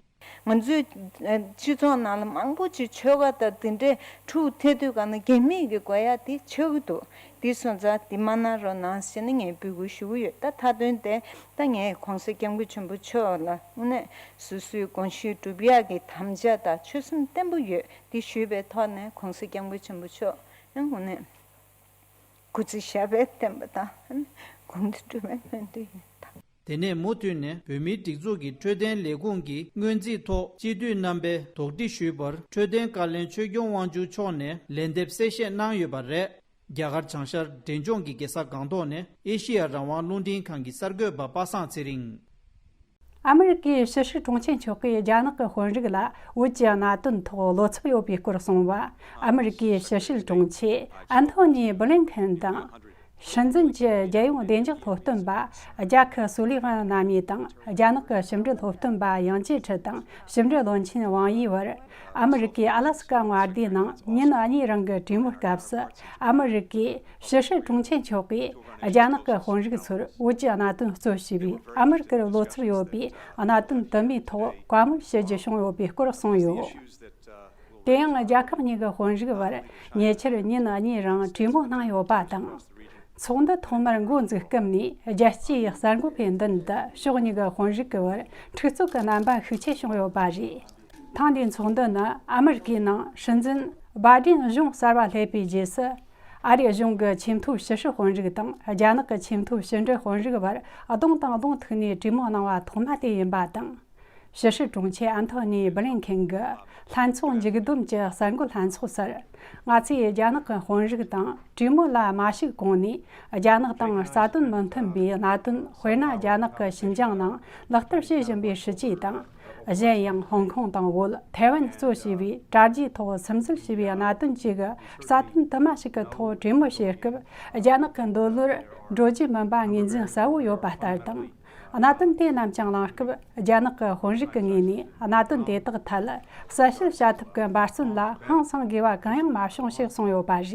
ང་ཚོའི་སྤྱི་ཚོགས་ནང་ལ་མང་པོ་ཅིག་ཆོལ་ཁ་དང་དེ་འདྲའི་འཁྲུག་ཐེབས་དུས་ག་ན་རྒྱ་མིས་ཀྱི་དགོས་ཡ་དེ་ཆགས་ཀྱི་འདུག། དེ་སོང་ཙང་དེ་མ་གནང་རོགས་གནང་ཟེར་ནས་ངས་འབོད་སྐུལ་ཞུ་གི་ཡོད། ད་མཐའ་དོན་དེ་ད་ངས་གོང་ས་སྐྱབས་མགོན་ཆེན་པོ་མཆོག་ལ་དངོས་གནས་སོ་སོའི་དགོངས་གཞི་སྒྲུབ་ཡག་གི་དམ་བཅའ་དང་ཆོད་སེམས་བརྟན་པོ་ཡོད། དེ་ཞུས་པའི་ཐོག་ནས་གོང་ས་སྐྱབས་མགོན་ཆེན་པོ་མཆོག་ཡང་དངོས་གནས་སྐུ་ཚེ་ཞབས་པད་བརྟན་པ་དང་དགོངས་འདུན་འགྲུབ་པའི་སྨོན་འདུན་ཡིན། དེ་ནས་མུ་མཐུད་ནས་བོད་མིའི་སྒྲིག་འཛུགས་ཀྱི་འཕྲོད་བསྟེན་ལས་ཁུངས་ཀྱི་སྔོན་རྩིས་ཐོག་སྤྱི་འཐུས་རྣམ་པས་དོགས་འདྲི་ཞུས་པར། འཕྲོད་བསྟེན་བཀའ་བློན་ཆོས་སྐྱོང་དབང་ཕྱུག་མཆོག་ནས་ལན་འདེབས་གསལ་བཤད་གནང་ཡོད་པ་རེད། རྒྱ་གར་བྱང་ཤར་འབྲས་ལྗོངས་ཀྱི་རྒྱལ་ས་སྒང་ཏོག་ནས་ཨེ་ཤི་ཡ་རང་དབང་རླུང་འཕྲིན་ཁང་གི་གསར་འགོད་པ་པ་སངས་ཚེ་རིང་། ཨ་མི་རི་ཀའི་ཕྱི་སྲིད་དྲུང་ཆེ་མཆོག་གིས་རྒྱ་ནག་གི་དཔོན་རིགས་ལ་བོད་ཀྱི་གནད་དོན་ཐོག་བློ་འཚབ་ཡོད་པའི་སྐོར་གསུངས་པ། ཨ་མི་རི་ཀའི་ཕྱི་སྲིད་དྲུང་ཆེ་ཨན་ཐོ་ནི་བྷི་ལིན་ཁེན་དང་། སྲིད་འཛིན་གྱི་རྒྱལ་ཡོངས་བདེ་འཇགས་སློབ་སྟོན་པ་ཇཱ་ཁི་སུ་ལི་ཝན་རྣམ་གཉིས་དང་། རྒྱ་ནག་གི་ཕྱི་འབྲེལ་སློབ་སྟོན་པ་ཡང་ཅེ་ཁྲི་དང་ཕྱི་འབྲེལ་བློན་ཆེན་ཝང་ཡི་བར། ཨ་མི་རི་ཀའི་ཨ་ལ་སི་ཀ་མངའ་སྡེའི་ནང་ཉིན་གཉིས་རིང་གི་གྲོས་མོལ་སྐབས་སུ། ཨ་མི་རི་ཀའི་ཕྱི་སྲིད་དྲུང་ཆེ་མཆོག་གིས་རྒྱ་ནག་གི་དཔོན་རིགས་ཚོར་བོད་ཀྱི་གནད་དོན་གཙོ་བྱས་པའི་ཨ་མི་རི་ཀར་བློ་འཚབ་ཡོད་པའི་གནད་དོན་དུ་མའི་ཐོག་བཀའ་མོལ་ཞུ་རྒྱུ་བྱུང་ཡོད་པའི་སྐོར་གསུངས་ཡོད། དེ་ཡང་རྒྱལ་ཁབ་གཉིས་ཀྱི་དཔོན་རིགས་བར་ཉེ་ཆར་ཉིན་གཉིས་རིང་གྲོས་མོལ་གནང་ཡོད་པ་དང་། ཚོགས་འདུ་ཐོག་མར་འགོ་འཛུགས་སྐབས་ནས་རྒྱལ་སྤྱིའི་གསར་འགོད་པའི་མདུན་དུ་ཕྱོགས་གཉིས་ཀྱི་དཔོན་རིགས་ཀྱི་བར་འཁྲུག་རྩོད་ཀྱི་རྣམ་པ་ཤུགས་ཆེ་བྱུང་ཡོད་པ་རེད། ཐེངས་འདིའི་ཚོགས་འདུ་ནི་ཨ་མི་རི་ཀའི་ནང་སྲིད་འཛིན་བྷའི་ཌེན་གཞུང་གསར་པ་སླེབས་པའི་རྗེས་སུ། ཨ་རིའི་གཞུང་གི་ཆེས་མཐོའི་ཕྱི་སྲིད་དཔོན་རིགས་དང་རྒྱ་ནག་གི་ཆེས་མཐོའི་ཕྱི་འབྲེལ་དཔོན་རིགས་བར་གདོང་དང་གདོང་ཐུག་ནས་གྲོས་མོལ་གནང་བ་ཐོག་མ་དེ་ཡིན་པ་དང་། ཕྱི་སྲིད་དྲུང་ཆེ་ཨན་ཐོ་ནི་བྷི་ལིན་ཁེན་གྱིས་ལྷན་ཚོགས་མཇུག་བསྡོམས་ཀྱི་གསར་འགོད་ལྷན་ཚོགས་སར། ང་ཚོས་རྒྱ་ནག་གི་དཔོན་རིགས་དང་གྲོས་མོལ་ལ་མ་ཞུགས་གོང་ནས་རྒྱ་ནག་དང་རྩ་དོན་མི་མཐུན་པའི་གནད་དོན། དཔེར་ན་རྒྱ་ནག་གི་ཞིན་ཅང་ནང་ལག་བསྟར་བྱེད་བཞིན་པའི་སྲིད་ཇུས་དང་། གཞན་ཡང་ཧོང་ཀོང་དང་བོད། ཐའེ་ཝན་གཙོ་བྱས་པའི་དྲ་རྒྱའི་ཐོག་སིམ་འཛུལ་བྱས་པའི་གནད་དོན་བཅས་ཀྱི་རྩ་དོན་དུ་མ་ཞིག་གི་ཐོག་གྲོས་མོལ་བྱེད་སྐབས། རྒྱ་ནག་གི་འདོད་བློར་འགྲོ་རྒྱུ་མིན་པ་ངོས་འཛིན་གསལ་བོ་ཡོད་པ་ལྟར་དང་། གནད་དོན་དེ་རྣམས་ཀྱང་གླེང་སྐབས། རྒྱ་ནག་གི་དཔོན་རིགས་ཀྱི་ངོས་ནས་གནད་དོན་དེ་དག་ཐད་གསལ་བཤད་བྱ་ཐབས་ཀྱི་འབད་བརྩོན་ལ་ཧང་སང་དགོས་པ་གང་ཡང་མ་བྱུང་ཞེས་གསུངས་ཡོད་པ་རེད།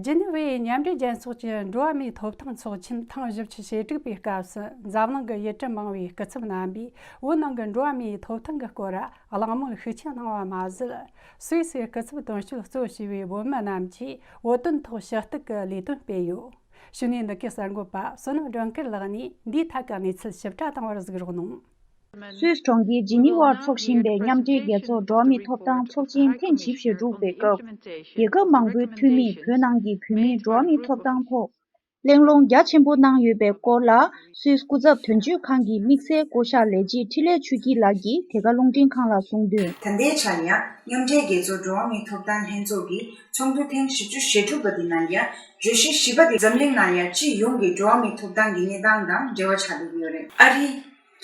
ཇི་ནི་ཝའི་མཉམ་འབྲེལ་རྒྱལ་ཚོགས་ཀྱི་འགྲོ་བ་མིའི་ཐོབ་ཐང་ཚོགས་ཆེན་ཐེངས་བཞི་བཅུ་ཞེ་དྲུག་པའི་སྐབས་སུ། འཛམ་གླིང་གི་ཡུལ་གྲུ་མང་བའི་སྐུ་ཚབ་རྣམ་པས་བོད་ནང་གི་འགྲོ་བ་མིའི་ཐོབ་ཐང་གི་སྐོར་གླེང་མོལ་ཤུགས་ཆེ་གནང་བ་མ་ཟད། སུད་སིའི་སྐུ་ཚབ་དོན་གཅོད་གཙོ་བྱས་པའི་བོད་མི་རྣམས་ཀྱིས་བོད་དོན་ཐོག་ཞུ་གཏུག་གི་ལས་དོན་སྤེལ་ཡོད། གཞུག་ནས་འདི་གའི་གསར་འགོད་པ་བསོད་ནམས་སྒྲོལ་དཀར་ལགས་ནས་འདིའི་ཐད་ཀྱི་གནས་ཚུལ་ཞིབ་ཕྲ་བཏང་བར་གཟིགས་རོགས་གནང་། སུད་སི་གྲོང་ཁྱེར་ཇི་ནི་ཝར་འཚོགས་བཞིན་པའི་མཉམ་འབྲེལ་རྒྱལ་ཚོགས་འགྲོ་བ་མིའི་ཐོབ་ཐང་ཚོགས་ཆེན་ཐེངས་བཞི་བཅུ་ཞེ་དྲུག་པའི་སྐབས། རྒྱལ་ཁབ་མང་པོའི་འཐུས་མིས་བོད་ནང་གི་བོད་མིའི་འགྲོ་བ་མིའི་ཐོབ་ཐང་ཐོག་གླེང་སློང་རྒྱ་ཆེན་པོ་གནང་ཡོད་པའི་སྐོར་ལ། སུད་སི་སྐུ་ཚབ་དོན་གཅོད་ཁང་གི་དམིགས་བསལ་བསྐོ་གཞག་ལས་བྱེད་འཕྲིན་ལས་ཆོས་སྐྱིད་ལགས་ཀྱིས་དེ་ག་རླུང་འཕྲིན་ཁང་ལ་གསུངས་དོན། ད་ལྟའི་ཆར་ཡང་མཉམ་འབྲེལ་རྒྱལ་ཚོགས་འགྲོ་བ་མིའི་ཐོབ་ཐང་ལྷན་ཚོགས་ཀྱི་ཚོགས་འདུ་ཐེངས་བཞི་བཅུ་ཞེ་དྲུག་པ་དེ་ནང་ཡང་བརྗོད་གཞི་བཞི་པ་དེ་འཛམ་གླིང་ནང་ཡང་སྤྱི་ཡོངས་ཀྱི་འགྲོ་བ་མིའི་ཐོབ་ཐང་གི་གནས་སྟངས་དང་འབྲེལ་བ་ཆགས་བསྡད་ཡོད་རེད། ཨ་རི།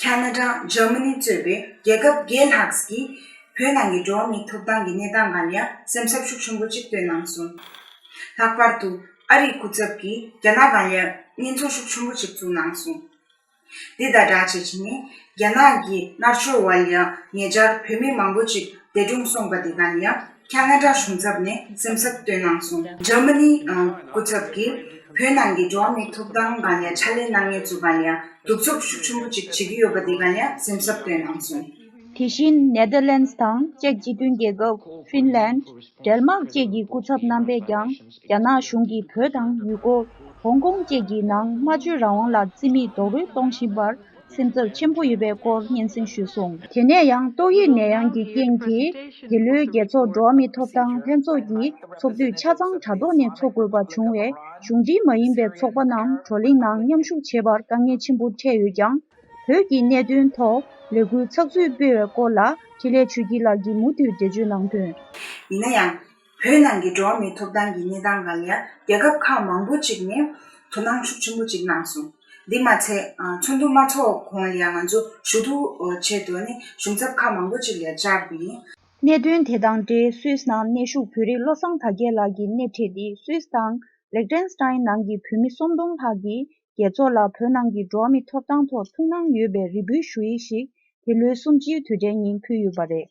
ཁ་ན་ཌ། འཇར་མ་ནི་གཙོས་པའི་རྒྱལ་ཁབ་བརྒྱད་ལྷག་གིས་བོད་ནང་གི་འགྲོ་བ་མིའི་ཐོབ་ཐང་གི་གནས་སྟངས་སྒང་ལ་སེམས་འཚབ་ཤུགས་ཆེན་པོ་གཅིག་བཏོན་གནང་སོང་། ལྷག་པར་དུ་ཨ་རིའི་སྐུ་ཚབ་ཀྱིས་རྒྱ་ནག་སྒང་ལ་སྙན་ཐོ་ཤུགས་ཆེན་པོ་གཅིག་བཙུགས་གནང་སོང་། དེ་དང་སྦྲགས་བྱས་བྱས་ནས་རྒྱ་ནག་གི་མནར་གཅོད་འོག་ལ་ཉེ་ཆར་བོད་མི་མང་པོ་གཅིག་འདས་གྲོངས་སོང་བ་དེ་སྒང་ལ་ཁ་ན་ཌ་གཞུང་ཚབ་ནས་སེམས་འཚབ་བཏོན་གནང་སོང་། འཇར་མ་ནི་སྐུ་ཚབ་ཀྱིས་བོད་ནང་གི་འགྲོ་བ་མིའི་ཐོབ་ཐང་སྒང་ལ་ཕྱག་ལས་གནང་མཁན་ཚོ་སྒང་ལ་གདུག་རྩུབ་ཤུགས་ཆེན་པོ་ཅིག་བྱེད་ཀྱི་ཡོད་པ་དེ་སྒང་ལ་སེམས་འཚབ་བཏོན་གནང་སོང་། དེ་བཞིན་ནེ་དར་ལེན་སི་དང་ཅེཀ་སྤྱི་མཐུན་རྒྱལ་ཁབ། ཧྥིན་ལན། ཌེན་མཱག་བཅས་ཀྱི་སྐུ་ཚབ་རྣམ་པས་ཀྱང་རྒྱ་ནག་གཞུང་གིས་བོད་དང་ཡུ་གུར། ཧོང་ཀོང་བཅས་ཀྱི་ནང་སྨྲ་བརྗོད་རང་དབང་ལ་བརྩི་མེད་རྡོག་རོལ་གཏོང་བཞིན་པར། སེམས་འཚབ་ཆེན་པོ་ཡོད་པའི་སྐོར་སྙན་སེང་ཞུས་སོང་། དེ་ནས་ཡང་ཏོག་དབྱིབས་ནད་ཡམས་ཀྱི་རྐྱེན་གྱིས། འདི་ལོའི་རྒྱལ་ཚོགས་འགྲོ་བ་མིའི་ཐོབ་ཐང་ལྷན་ཚོགས་ཀྱི་ཚོགས་དུས་ཆ་ཚང་དྲ་ཐོག་ནས་འཚོགས་དགོས་པ་བྱུང་བས། གཞུང་འབྲེལ་མ་ཡིན་པའི་ཚོགས་པ་རྣམས་བགྲོ་གླེང་ནང་མཉམ་ཞུགས་བྱེད་པར་དཀའ་ངལ་ཆེན་པོ་འཕྲད་ཡོད་ཀྱང་། བོད་ཀྱི་གནད་དོན་ཐོག་ལས་འགུལ་ཚགས་ཚུད་སྤེལ་བའི་སྐོར་ལ་འཕྲིན་ལས་ཆོས་སྐྱིད་ལགས་ཀྱིས་མུ་མཐུད་འགྲེལ་བརྗོད་གནང་དོན། ཡིན་ན་ཡང་། བོད་ནང་གི་འགྲོ་བ་མིའི་ཐོབ་ཐང་གི་གནས་སྟངས་སྒང་ལ་ཡང་རྒྱལ་ཁབ་ཁག་མང་པོ་ཅིག་ནས་དོ་སྣང་ཤུགས་ཆེན་པོ་ཅིག་གནང་སོང་། འདི་མ་ཚད། ཨ། ཚོགས་འདུ་མ་ཚོགས་གོང་ལ་ཡང་ང་ཚོ་ཞུ་གཏུག་ཆེད་དུ་ནི་གཞུང་ཚབ་ཁག་མང་པོ་ཅིག་ལ་ཡང་བཅར་བ་ཡིན། གནད་དོན་དེ་དང་འབྲེལ་སུད་སི་ནང་གནས་བཞུགས་བོད་རིགས་བློ་བཟང་དར་རྒྱས་ལགས་ཀྱིས་སྣེ་ཁྲིད་དེ་སུད་སི་དང་ལེག་ཏེན་སི་ཏཱན་ནང་གི་བོད་མི་སུམ་སྟོང་ལྷག་གིས་རྒྱལ་ཚོགས་ལ་བོད་ནང་གི་འགྲོ་བ་མིའི་ཐོབ་ཐང་ཐོག་ཐུགས་སྣང་ཡོད་པའི་རེ་འབོད་ཞུ་ཡིག་ཞིག་འདི་ལོའི་གསུམ་བཅུའི་དུས་དྲན་ཉིན་ཕུལ་ཡོད་པ་རེད།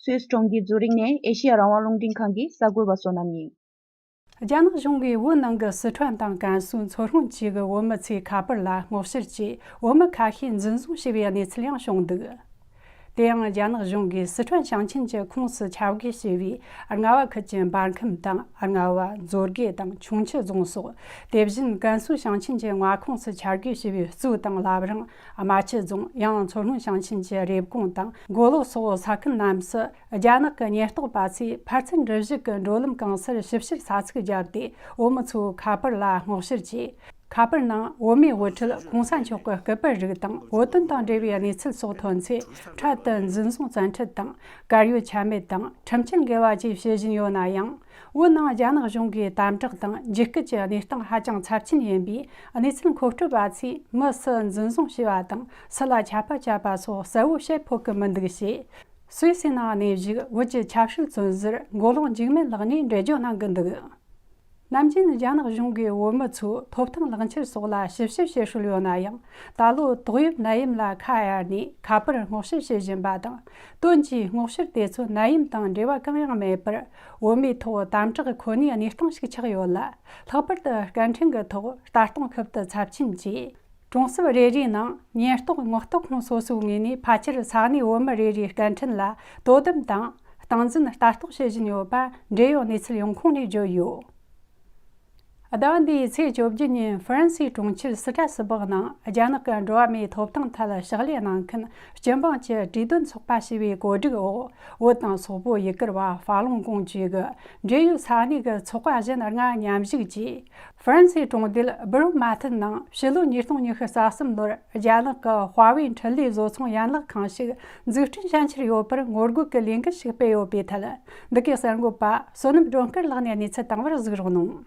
སུད་སི་གྲོང་ཁྱེར་ཛུ་རིག་ནས་ཨེ་ཤེ་ཡ་རང་དབང་རླུང་འཕྲིན་ཁང་གི་གསར་འགོད་པ་བསོད་ནམས་ཡིན། རྒྱ་ནག་གཞུང་གིས་བོད་ནང་གི་སི་ཁྲོན་དང་ཀན་སུའུ་མཚོ་སྔོན་བཅས་ཀྱི་བོད་མི་ཚོའི་ཁ་པར་ལ་སྔོག་བཤེར་གྱིས་བོད་མི་ཁ་ཤས་འཛིན་བཟུང་བྱས་པའི་གནས་ཚུལ་ཡང་བྱུང་འདུག། དེ་ཡང་རྒྱ་ནག་གཞུང་གིས་སི་ཁྲོན་ཞིང་ཆེན་གྱི་ཁོངས་སུ་ཆ་བགོས་བྱས་པའི་རྔ་བ་ཁུལ་གྱི་འབར་ཁམས་དང་རྔ་བ། མཛོད་དགེ་དང་ཁྱུང་མཆུ་རྫོང་སོགས། དེ་བཞིན་ཀན་སུའུ་ཞིང་ཆེན་གྱི་མངའ་ཁོངས་སུ་ཆ་བགོས་བྱས་པའི་གཙོས་དང་བླ་བྲང་། རྨ་ཆུ་རྫོང་། ཡང་མཚོ་སྔོན་ཞིང་ཆེན་གྱི་རེབ་གོང་དང་མགོ་ལོག་སོགས་ས་ཁུལ་རྣམས་སུ་རྒྱ་ནག་གི་ཉེན་རྟོག་པ་ཚོས་ཕར་ཚུར་འགྲུལ་བཞུད་ཀྱི་འགྲོ་ལམ་གང་སར་ཞིབ་བཤེར་ས་ཚིགས་བརྒྱབ་སྟེ། བོད་མི་ཚོའི་ཁ་པར་ལ་སྔོག་བཤེར་གྱིས། ཁ་པར་ནང་བོད་མིའི་དབུ་ཁྲིད་གོང་ས་མཆོག་གི་སྐུ་པར་རིགས་དང་བོད་དོན་དང་འབྲེལ་བའི་གནས་ཚུལ་སོགས་ཐོན་ཚེ། འཕྲལ་དུ་འཛིན་བཟུང་བཙན་ཁྲིད་དང་། བཀའ་བཀྱོན་ཆ་མེད་དང་ཁྲིམས་ཆད་འགེལ་བ་བཅས་བྱེད་བཞིན་ཡོད་ན་ཡང་། བོད་ནང་རྒྱ་ནག་གཞུང་གིས་དམ་དྲག་དང་འཇིགས་སྐུལ་གྱི་གནས་སྟངས་ཧ་ཅང་ཚབས་ཆེན་ཡིན་པས། གནས་ཚུལ་མཁོ་སྤྲོད་པ་ཚོས་མི་སུ་འཛིན་བཟུང་བྱས་པ་དང་སུ་ལ་ཆད་པ་བཅད་པ་སོགས་གསལ་བོ་བཤད་ཕོད་ཀྱི་མི་འདུག་ཅེས། སུད་སི་ནང་གནས་བཞུགས་བོད་ཀྱི་ཆབ་སྲིད་བཙོན་ཟུར་མགོ་ལོག་འཇིགས་མེད་ལགས་ནས་འགྲེལ་བརྗོད་གནང་གི་འདུག། ནམ་རྒྱུན་རྒྱ་ནག་གཞུང་གིས་བོད་མི་ཚོའི་ཐོབ་ཐང་ལག་འཁྱེར་སོགས་ལ་ཞིབ་བཤེར་བྱེད་སྲོལ་ཡོད་ན་ཡང་། ད་ལོ་ཏོག་དབྱིབས་ནད་ཡམས་ལ་ཁ་གཡར་ནས་ཁ་པར་སྔོག་བཤེར་བྱེད་བཞིན་པ་དང་། དོན་གྱིས་སྔོག་བཤེར་དེ་ཚོ་ནད་ཡམས་དང་འབྲེལ་བ་གང་ཡང་མེད་པར། བོད་མིའི་ཐོག་དམ་དྲག་ཁོ་ནའི་གནས་སྟངས་ཤིག་ཆགས་ཡོད་ལ། ལྷག་པར་དུ་སྐད་འཕྲིན་གྱི་ཐོག་ལྟ་སྟངས་ཤིན་ཏུ་ཚབས་ཆེན་གྱིས། གྲོང་གསེབ་རེ་རེའི་ནང་ཉེན་རྟོག་ངོ་སྟོད་ཁང་སོ་སོའི་ངོས་ནས་ཕལ་ཆེར་ས་གནས་བོད་མི་རེ་རེའི་སྐད་འཕྲིན་ལ་དོ་དམ་དང་སྟངས་འཛིན་ལྟ་རྟོག་བྱེད་བཞིན་ཡོད་པ་འབྲེལ་ཡོད་གནས་ཚུལ་ཡོང་ཁུངས་ནས་བརྗོད་ཡོད། ཟླ་བ་འདིའི་ཚེས་བཅོ་བརྒྱད་ཉིན་ཧྥ་རན་སིའི་གྲོང་ཁྱེར་སི་ཏྲ་སི་སྦག་ནང་རྒྱ་ནག་གི་འགྲོ་བ་མིའི་ཐོབ་ཐང་ཐད་ཕྱག་ལས་གནང་མཁན་སྤྱི་འབངས་ཀྱི་གྲོས་དོན་ཚོགས་པ་ཞེས་པའི་གོ་སྒྲིག་འོག་བོད་དང་སོག་པོའི་ཡུལ་གུར་བ་ཧྥ་ལུང་ཀོང་ཇུས་ཀྱིས་འབྲེལ་ཡོད་ས་གནས་ཀྱི་ཚོགས་པ་གཞན་ལྔ་མཉམ་ཞུགས་ཀྱིས། ཧྥ་རན་སིའི་གྲོང་རྡལ་སྦུ་རུ་མ་ཐན་ནང་ཕྱི་ལོ་ཉིས་སྟོང་ཉི་ཤུ་རྩ་གསུམ་ལོར་རྒྱ་ནག་གི་ཧྭ་ཝེ་འཕྲུལ་ལས་བཟོ་ཚོང་ཡན་ལག་ཁང་ཞིག་འཛུགས་སྐྲུན་བྱ་འཆར་ཡོད་པར་ངོ་རྒོལ་གྱི་ལས་འགུལ་ཞིག་སྤེལ་ཡོད་པའི་ཐད། འདི་གའི་གསར་འགོད་པ་བསོད་ནམས་སྒྲོལ་དཀར་ལགས་ནས་གནས་ཚུལ་དང་པོར་གཟིགས་རོགས་གནང་།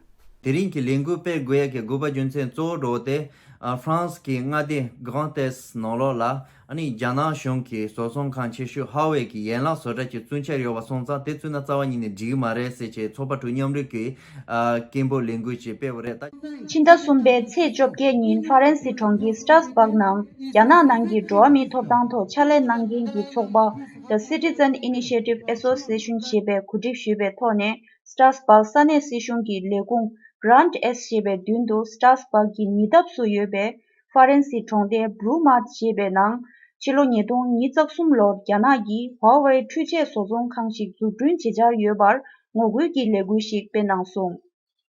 དེ་རིང་གི་ལས་འགུལ་སྤེལ་དགོས་ཡ་གི་དགོས་པ་རྒྱུ་མཚན་གཙོ་བོ་འདྲ་བོ་དེ། ཨ། ཧྥ་རན་སི་གི་མངའ་སྡེ་གྷ་རན་ཏེས་ནང་ལོགས་ལ། ཨ་ནི་རྒྱ་ནག་གཞུང་གི་བཟོ་ཚོང་ཁང་ཆེ་ཤོས་ཧྭ་ཝེ་གི་ཡན་ལག་བཟོ་གྲྭ་གཅིག་བཙུགས་འཆར་ཡོད་པ་སོང་ཙང་། དེ་བཙུགས་ན་རྩ་བ་ཉིད་ནས་འགྲིག་གི་མ་རེད་ཟེར་བྱས་ཚོགས་པ་དྲུག་མཉམ་རུབ་ཀྱིས། ཨ། སྐད་འབོད་ལས་འགུལ་ཅིག་སྤེལ་བ་རེད་ད། ཕྱི་ཟླ་གསུམ་པའི་ཚེས་བཅོ་བརྒྱད་ཉིན་ཧྥ་རན་སི་གྲོང་ཁྱེར་སི་ཏྲ་སི་སྦག་ནང་རྒྱ་ནག་ནང་གི་འགྲོ་བ་མིའི་ཐོབ་ཐང་ཐོག་ཕྱག་ལས་གནང་མཁན་གྱི་ཚོགས་པ་The Citizen Initiative Association ཞེས་པས་གོ་སྒྲིག་ཞུས་པའི་ཐོག་ནས། སི་ཏྲ་སི་སྦག་ས་གནས་སྲིད་གཞུང་གི་ལས་ཁུངས་Grand S ཞེས་པའི་མདུན་དུ་སི་ཏྲ་སི་སྦག་གི་ཉེ་འདབས་སུ་ཡོད་པའི་ཧྥ་རན་སིའི་གྲོང་རྡལ་བྷུ་རུ་མཱ་ཞེས་པའི་ནང་ཕྱི་ལོ་ཉིས་སྟོང་ཉི་ཤུ་རྩ་གསུམ་ལོར་རྒྱ་ནག་གིས་ཧྭ་ཝེ་འཕྲུལ་ཆས་བཟོ་ཚོང་ཁང་ཞིག་འཛུགས་སྐྲུན་བྱེད་འཆར་ཡོད་པར་ངོ་རྒོལ་གྱི་ལས་འགུལ་ཞིག་སྤེལ་གནང་སོང་།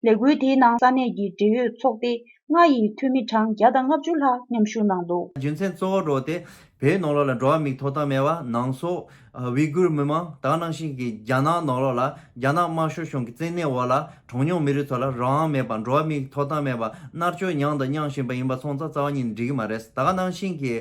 ལས་འགུལ་དེའི་ནང་ས་གནས་ཀྱི་འབྲེལ་ཡོད་ཚོགས་སྡེ་ལྔ་ཡི་འཐུས་མི་གྲངས་བརྒྱ་དང་ལྔ་བཅུ་ལྷག་མཉམ་ཞུགས་གནང་འདུག། རྒྱུ་མཚན་གཙོ་བོ་འདྲ་བོ་དེ། བོད་ནང་ལོགས་ལ་འགྲོ་བ་མིའི་ཐོབ་ཐང་མེད་པ། ནང་སོག་ཨ། ཝི་གུར་མི་མང་། ད་ག་ནང་བཞིན་གྱི་རྒྱ་ནག་ནང་ལོགས་ལ་རྒྱ་ནག་དམར་ཤོག་གཞུང་གི་བཙན་གནོན་འོག་ལ་གྲངས་ཉུང་མི་རིགས་ཚོ་ལ་རང་དབང་མེད་པ། འགྲོ་བ་མིའི་ཐོབ་ཐང་མེད་པ། མནར་གཅོད་མྱངས་དང་མྱང་བཞིན་པ་ཡིན་པ་སོང་ཙང་རྩ་བ་ཉིད་ནས་འགྲིག་གི་མ་རེད། ད་ག་ནང་བཞིན་གྱི་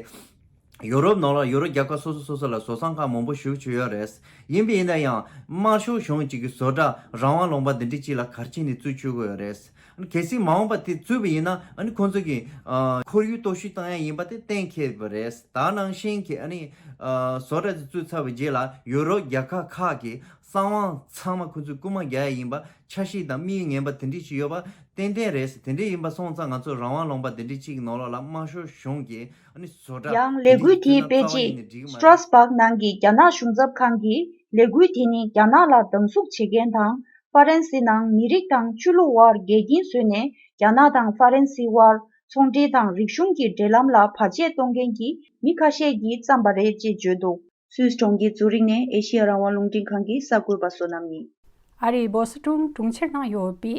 ཡུ་རོབ་ནང་ལ་ཡུ་རོབ་རྒྱལ་ཁབ་སོ་སོ་སོ་སོ་ལ་བཟོ་ཚོང་ཁང་མང་པོ་ཞིག་བཙུགས་ཡོད་རེད། ཡིན་པ་ཡིན་ན་ཡང་དམར་ཤོག་གཞུང་གཅིག་གི་བཟོ་གྲྭ་རང་དབང་ལུང་པ་འདི་འདྲ་གཅིག་ལ་ག་རེ་བྱས་ནས་བཙུགས་བཅུག་གི་ཡོད་རེད། གལ་སྲིད་མ་འོངས་པ་དེ་བཙུགས་པ་ཡིན་ན། ཨ་ནི་ཁོང་ཚོ་གི་ཨ། ཁོར་ཡུག་སྟོབས་ཤུགས་བཏང་ཡ་ཡིན་པ་དེ་གཏན་འཁེལ་བ་རེད། ད་ནང་བཞིན་གྱི་ཨ་ནི་ཨ། བཟོ་གྲྭ་དེ་བཙུགས་ཚར་བའི་རྗེས་ལ་ཡུ་རོབ་རྒྱལ་ཁབ་ཁག་གི་གསང་བ་ཚང་མ་ཁོང་ཚོས་རྐུ་མ་རྒྱག་ཡ་ཡིན་པ། འཆར་གཞི་དང་དམིགས་ཡུལ་ངན་པ་དེ་འདྲ་ཞིག་ཡོད་པ་ཏན་ཏན་རེད། དེ་འདྲ་ཡིན་པ་སོང་ཙང་ང་ཚོ་རང་དབང་ལུང་པ་དེ་འདྲ་གཅིག་གི་ནང་ལོགས་ལ་དམར་ཤོག་གཞུང་གི་ཨ་ནི་བཟོ་གྲྭ་ཡང་ལས་འགུལ་དེའི་དཔེ་དེ་འདྲ་ཆ་ཚང་རྩ་བ་ཉིད་ནས་འགྲིག་གི་མ་རེད། ཅིག་སི་ཏྲ་སི་སྦག་ནང་གི་རྒྱ་ནག་གཞུང་ཚབ་ཁང་གིས་ལས་འགུལ་དེ་ནི་རྒྱ་ནག་ལ་སྡང་ཟུག་བྱེད་མཁན་དང་། ཧྥ་རན་སི་ནང་མི་རིགས་དང་ཆོས་ལུགས་དབར་འགལ་རྐྱེན་བཟོས་ནས་རྒྱ་ནག་དང་ཧྥ་རན་སིའི་དབར་ཚོང་འབྲེལ་དང་རིག་གཞུང་གི་འབྲེལ་ལམ་ལ་བར་ཆད་གཏོང་མཁན་གྱི་མི་ཁ་ཤས་ཀྱིས་བརྩམས་པ་རེད་ཅེས་བརྗོད་འདུག། སུད་སི་གྲོང་ཁྱེར་ཛུ་རིག་ནས་ཨེ་ཤེ་ཡ་རང་དབང་རླུང་འཕྲིན་ཁང་གི་གསར་འགོད་པ་བསོད་ནམས་ཡིན། ཨ་རིའི་བོ་སི་ཀྲུང་གྲོང་ཁྱེར་ནང་ཡོད་པའི་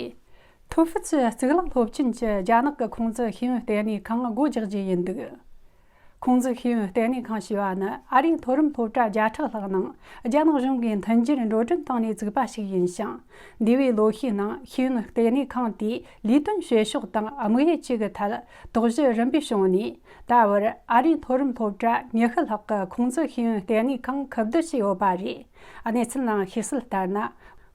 ཐུའུ་ཧྥུ་ཙི་གཙུག་ལག་སློབ་ཆེན་གྱི་རྒྱ་ནག་གི་ཁུང་ཙི་ཤེས་ཡོན་ལྟེ་གནས་ཁང་སྒོ་རྒྱག་རྒྱུ་ཡིན་འདུག། ཁུང་ཙི་ཤེས་ཡོན་ལྟེ་གནས་ཁང་ཞེས་པ་ནི་ཨ་རིའི་མཐོ་རིམ་སློབ་གྲྭ་བརྒྱ་ཕྲག་ལྷག་ནང་རྒྱ་ནག་གཞུང་གིས་མཐུན་འགྱུར་འགྲོ་གྲོན་བཏང་ནས་བཙུགས་པ་ཞིག་ཡིན་ཞིང་། འདས་པའི་ལོ་ཤས་ནང་ཤེས་ཡོན་ལྟེ་གནས་ཁང་དེས་ལས་དོན་བྱེད་ཕྱོགས་དང་དམིགས་ཡུལ་བཅས་ཀྱི་ཐད་དོགས་གཞི་རིམ་པས་བྱུང་ནས། ད་བར་ཨ་རིའི་མཐོ་རིམ་སློབ་གྲྭ་ཉི་ཤུ་ལྷག་གི་ཁུང་ཙི་ཤེས་ཡོན་ལྟེ་གནས་ཁང་ཁུ་བསྡུ་བྱས་ཡོད་པ་རེད། གནས་ཚུལ་ནང་ཤེས་གསལ་ལྟར་ན།